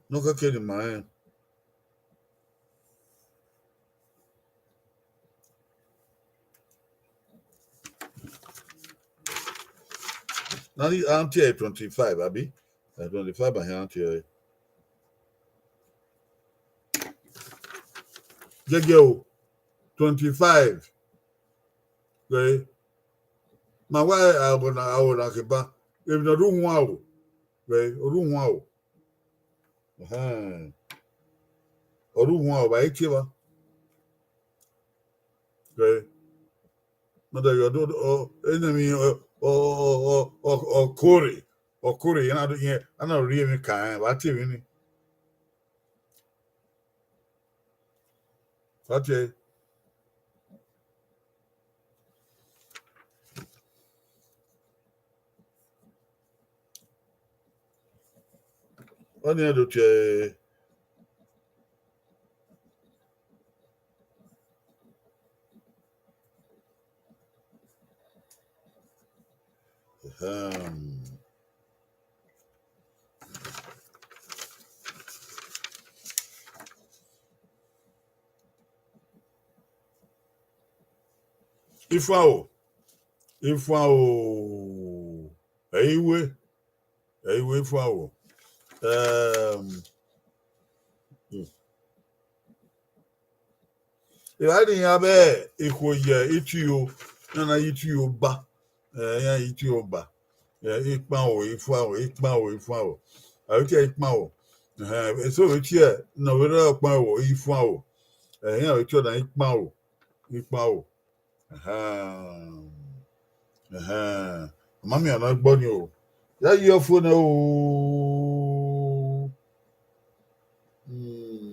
ne ọ kẹkẹ ne ima rẹn. Na ni a tie twenty-five, abi? Eh, twenty-five, a hia tie ẹre. Gẹgẹ o, twenty-five. Ghe, ma wa aro na, aro na kheba. Emwi ne ọ rre uhuan o. Ghe, ọ rre uhuan o. Ẹhẹn. Ọ rre uhuan o, vbe a i tie evba. Ghe. Ma da yọ do, ọ, enẹ emwi, ọ, ọ, ọ, ọ, ọ, ọ kore. Ọ kore, iran na do, iran na do rhie emwi kan rẹn, vbe a tie emwi ni. Vbe a tie. Ọnii do tie. Um, Ifuanro, Ifuanro, ẹ i wẹ, ẹ i wẹ Ifuanro. Um, hmm. Evba ne iran vbe ikhuo ye ituo, iran na ye ituo ba, eh, iran ye ituo ba. Eh, Ikpanro, Ifuanro, Ikpanro, Ifuanro. A vbe tie Ikpanro. Eh, eso vbe tie ne ọ vbe rre Ọkpanro, Ifuanro. Eh, iran vbe tie ọna Ikpanro, Ikpanro. Ẹhẹn. Ẹhẹn. Ọ ma miẹn ọna gbe ọnii o. Ya yi ọfo nẹ o. Hmm.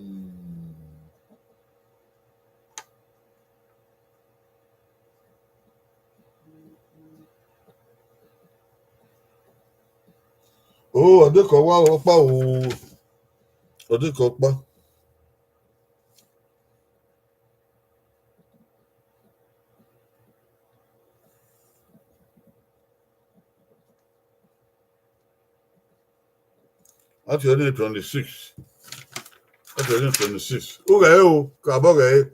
O, ọ dekọ wa ọkpa o. Ọ dekọ ọkpa. That's your name twenty-six. That's your name twenty-six. Ughẹ o, kabọ ghẹ.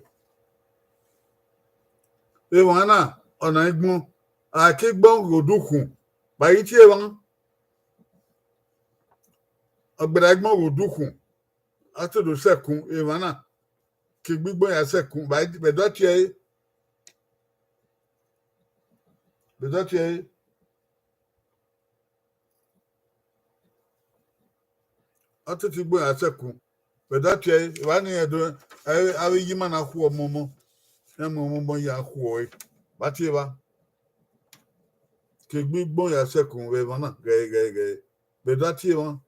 Emwa na, ọna igbọn, a ke igbọn ghe odukhun, ba i tie emwa. Ọ gberra igbọn ghe odukhun, a te do sẹkun emwa na, ke egbe igbọn ya sẹkun, ba i, vbe do tie ẹre. Vbe do tie ẹre. Ọ te te igbọn ya sẹkun. Vbe do tie ẹre, evba ni ẹdo, avbe, avbe iye ima na khuọ ọmọmọ. Iran mu ọmọmọ ya khuọ ẹre. Ba tie evba. Ke egbe igbọn ya sẹkun vbe emwa na, ghẹ, ghẹ, ghẹ. Vbe do tie emwa.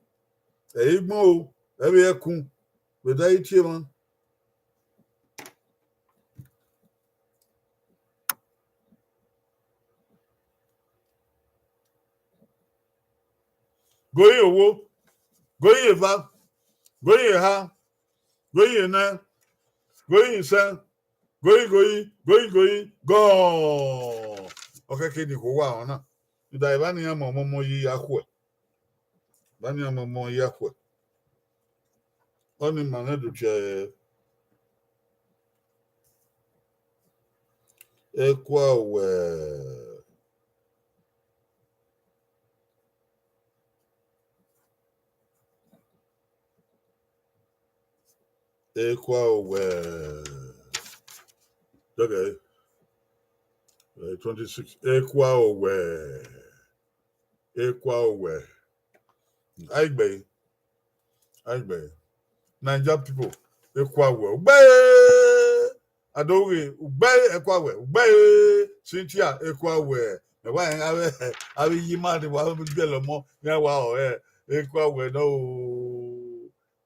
Ẹ i gbọn o, ẹ vbe ẹkun. Vbe do i tie emwa. Goi owo, goi eva, goi eha, goi enẹ, goi isẹn, goi, goi, goi, goi, gọọ. Ọ khẹke ne ikhuo wa ọna. Rhunmwuda evba ne iran mu ọmọmọ yi ya khuẹ. Evba ne iran mu ọmọ yi ya khuẹ. Ọnii ma mwẹ do tie Ekua Owẹ. Ekua Owẹ. Okay. Eh, twenty-six. Ekua Owẹ. Ekua Owẹ. Aigbe. Aigbe. Naija people. Ekua Owẹ. Ugbe! Adoghe, ugbe, Ekua Owẹ. Ugbe! Cynthia, Ekua Owẹ. Ẹ wa rẹn avbe, avbe iye ima ni wa biẹlẹ ọmọ, iran wa họhẹ. Ekua Owẹ nọ o.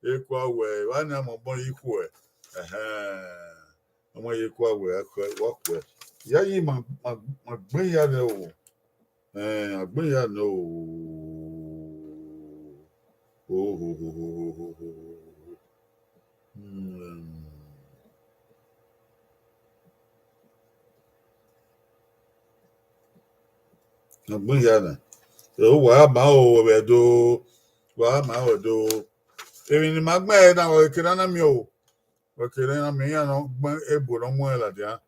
Ekua Owẹ, evba ne a mu ọmọ yi khuẹ. Ẹhẹn. Ọmọ yi Ekua Owẹ, wa khuẹ. Iyayi ma, ma, ma gbẹn ya nẹ o. Ẹn, a gbẹn ya nẹ o. Ohohohohoho. Hmm. A gbẹn ya nẹ. Ẹ, wa ma o, vbe do. Wa ma o, do. Emwi ne ima gbẹn ẹre na, wa kere na miẹn o. Wa kere na miẹn iran nọ gbẹn ebo ne ọ muẹn ladian.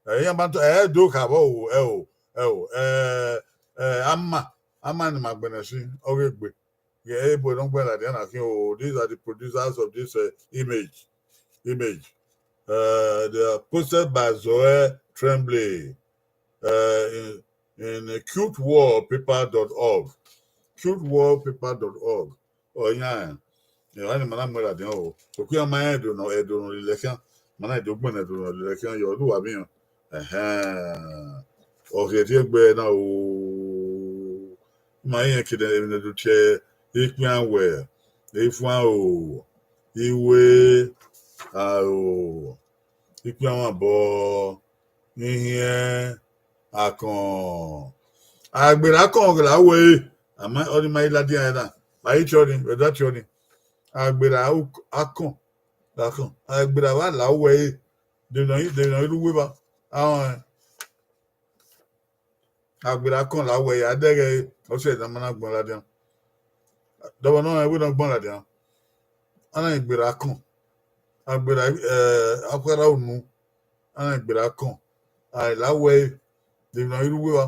Ẹ, iran ma tọ, ẹ, do kha vbọ o, ẹ o, ẹ o, ẹ, ẹ, ama, ama ne ima gbẹnnẹ sin, ọ ghe gbe. Yeah, ebo ne ọ gbẹn ladian na khin o, these are the producers of this, uh, image. Image. Uh, they are posted by Zoe Tremblay, uh, in, in cute wallpaper dot org. Cute wallpaper dot org. Ọ yan, emwa ni ma na mu ladian o. Okpia ma rẹn ẹdẹ nọ, ẹdẹ nọ lele khian. Ma na do gbẹnnẹ ẹdẹ nọ lele khian, yọ, ọ do wa vbian. Ẹhẹn. Ọ rhiẹrhiẹ gbe na o. Ma rẹn kede emwi ne do tie Ikpian Owẹ, Ifuan o, Iwe, Aro, Ikpian Owẹ abọ, Ihiẹn, Akọn. Agbera Akọn ghe la wẹ, ama ọni ma i ladian ẹre na. Ma i tie ọni, vbe da tie ọni. Agbera Akọn, Akọn. Agbera wa la wẹ, de nọ, de nọ iru wẹ ba. Ahọn, Agbera Akọn la wẹ ya dẹghẹ Ọ sẹ ne a ma na gbọn ladian. Dọbọ nọ, ẹvbo na gbọn ladian. A na gberra kọn. A gberra, eh, akhuẹrha unu. A na gberra kọn. A la wẹ, de emwi ne ọ i rre uwu evba.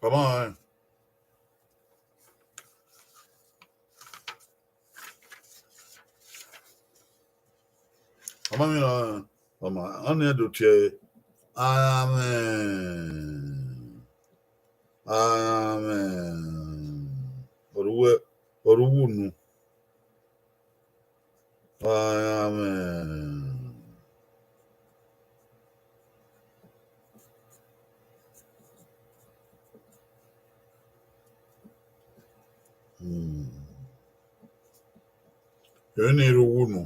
Ọ ma rẹn. Ọ ma miẹn ọmwa, ọnii do tie ẹre, amen, amen. Ọ rre uwu, ọ rre uwu unu. Amen. Hmm. Emwi ni rre uwu unu.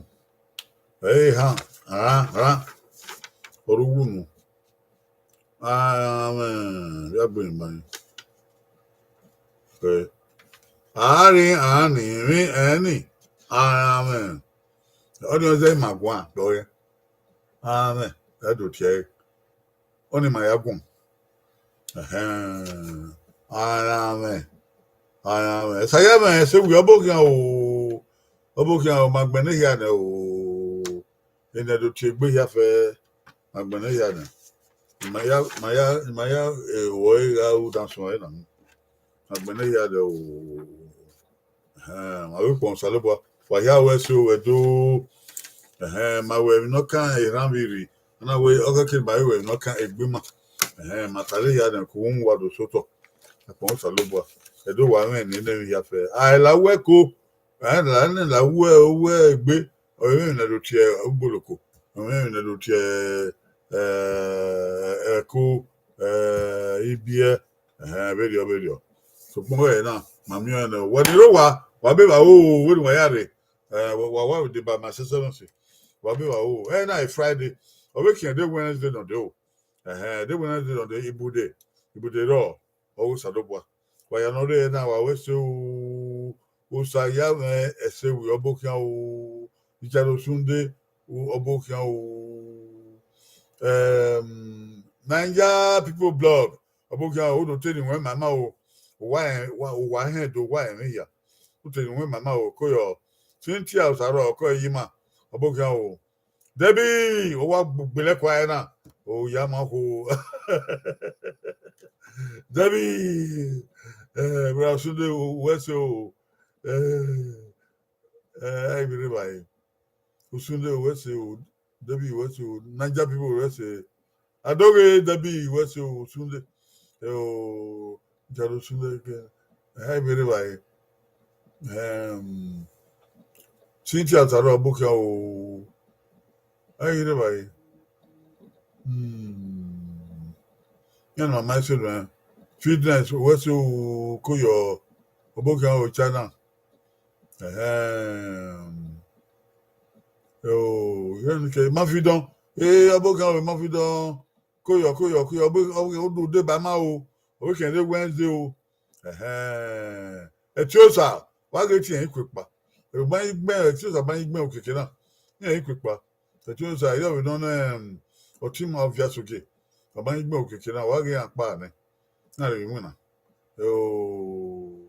Ẹ i han, ra, ra. Ọ rre uwu unu. Amen. Ya gbe emwi ma. Okay. A rre, a ni, emwi, ẹ ni. Amen. Ọnii ọ zẹ ima guan, dọrẹ. Amen. Ẹ do tie ẹre. Ọnii ma ya guan. Ẹhẹn. Amen. Amen. Esa ya mwẹ ẹse wẹ ọbokhian o. Ọbokhian o, ma gbẹnnẹ hia nẹ o. Enẹ do tie egbe hia fẹ, ma gbẹnnẹ hia nẹ. Ma ya, ma ya, ma ya, eh, wẹ gha ru dan suẹn na. Ma gbẹnnẹ hia nẹ o. Ẹhẹn, ma vbe kpọnmwẹ Osanobua, wa hia wẹ ẹse o, wẹ do. Ẹhẹn, ma wẹ emwi ne ọ kan erhan vbe rri, a na wẹ ọghẹe ke ma vbe wẹ emwi ne ọ kan egbe ima. Ẹhẹn, ma tare hia nẹ, ku uhunmwu wa do sẹ otọ. Ẹkpọnmwẹ Osanobua, Ẹdo wa mwẹ ne nene emwi hia fẹ. A i la wẹ ẹko, a i la nẹ la wẹ, wẹ egbe, ọ mwẹ emwi ne do tie ugboloko, ọ mwẹ emwi ne do tie, eh, ẹko, eh, ibiẹ, ẹhẹn, vberriọ, vberriọ. Sokpan ẹre na, ma miẹn ọnrẹn nẹ, wa ni rre owa, wa be vba ro, wẹ ne uwa ya rre, eh, wa, wa, wa deba ma sẹsẹ nọ si, wa be vba ro. Ẹre na e Friday, ọ vbe khian de Wednesday nọ dee o. Ẹhẹn, de Wednesday nọ dee, ibude, ibude rrọọ, ọ ghe Osanobua. Wa ya nọ rre na, wa wẹ ẹse o, Osa ya mwẹ ẹse wẹ ọbokhian o, Richard Osunde, ọbokhian o. Em, Naija People Blog, ọbokhian o, u do te ne wẹ mama o, uwa rẹn, uwa, uwa hẹn do wa ẹmwẹ hia. U te ne wẹ mama o, ko yọ. Cynthia Osarọ, ọkọ Iyima, ọbokhian o. Debbie, ọ wa gbele ẹko ẹre na, o ya ma kho. Debbie, eh, brother Osunde, u wẹ ẹse o. Eh, eh, I be revai. Osunde, u wẹ ẹse o. Debbie, u wẹ ẹse o. Naija People, u wẹ ẹse. Adoghe, Debbie, u wẹ ẹse o. Osunde. Eh, o, Jaro Osunde ke. Eh, I be revai. Em, Cynthia Osarọ, ọbokhian o. Ẹ i rre evbare. Hmm. Iran ne ma ma ẹse nuẹn. Fitness, u wẹ ẹse o, ko yọ, ọbokhian o, China. Ẹhẹn. O, iran ni ke Mafidọn. Eh, ọbokhian o, Mafidọn. Ko yọ, ko yọ, ko yọ, ọbokhian o, u do deba ma o. Ọbokhian de Wednesday o. Ẹhẹn. Ẹtiosa, wa ghe tie ẹre ikuekpa. Ẹre ma i gbẹn, Ẹtiosa ma i gbẹn okiekie na. Iran ikuekpa. Ẹtiosa, irẹn vbe nọ nẹ, um, ọtẹn ima Ọviasogie. Ọ ma i gbẹn okiekie na, wa ghe iran kpa nẹ. Na rre winna. O,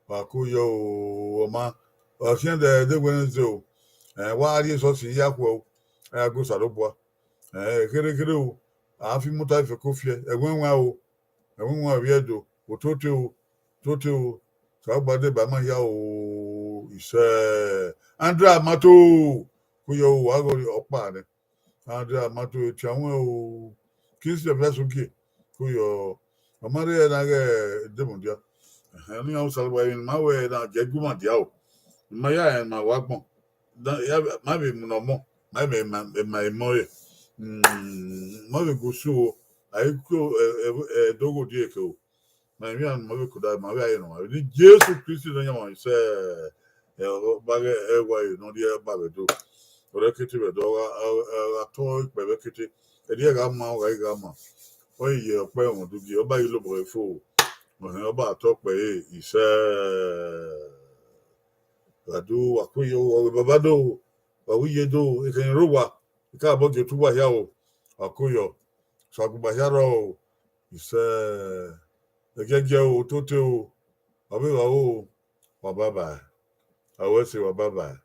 wa ko yọ o, ọ ma. Ọ khian de, de Wednesday o. Ẹ, wa rrie esọsi ya khuẹ o. Ẹ, a gbe Osanobua. Ẹ, kherhe kherhe o. A fi imota ife ko fiẹ. Ẹwẹn wan o. Ẹwẹn wan vbiẹ do, otote o, otote o, Osanobua deba ma hia o, isẹ. Andrea Mato, ko yọ o, wa ghọrọ ọkpa nẹ. Andrea Mato, etianwẹ o, Kingsley Ọviasogie, ko yọ, ọ ma rre na ghẹ demudia. Ẹhẹn, ne iran Osanobua, emwi ne ima wẹ na gie gu ima dia o. Ima ya rẹn ma wa gbọn. Da, ya, ma vbe mu ne ọmọ, ma vbe ma, ma emọ re. Mm, ma vbe gu usu o, a i ku, ẹ, ẹ, ẹ, do gho die ke o. Ma emwi iran ma vbe koda, ma vbe a ye nọ, ma vbe ni Jesu Kristi ne ọ yan ma sẹ, ẹ, ọ ba ghẹ, ẹ, wa ye ne ọ rhie ba vbe do. Ọ rẹ kete vbe do, ọ gha, ọ, ọ gha tọ ikpẹ vbe kete. Ẹdẹ gha ma, ọ gha i gha ma. Ọ i ye ọkpẹ ẹmwẹ udugie, ọ ba i lobọ ẹre fo. Ọhẹn, ọ ba tọ ọkpẹ ẹre, isẹ. Wa do, wa ko yo, wa wẹ baba do, wa wẹ iye do, ekhẹn ne ọ rre owa, I ka bọ gie otu uwa hia o, wa ko yọ. Osanobua hia rrọọ o. Isẹ, ẹgiẹgiẹ o, ototo o, ọ vbe vba o, wa bye bye. A wẹ ẹse, wa bye bye.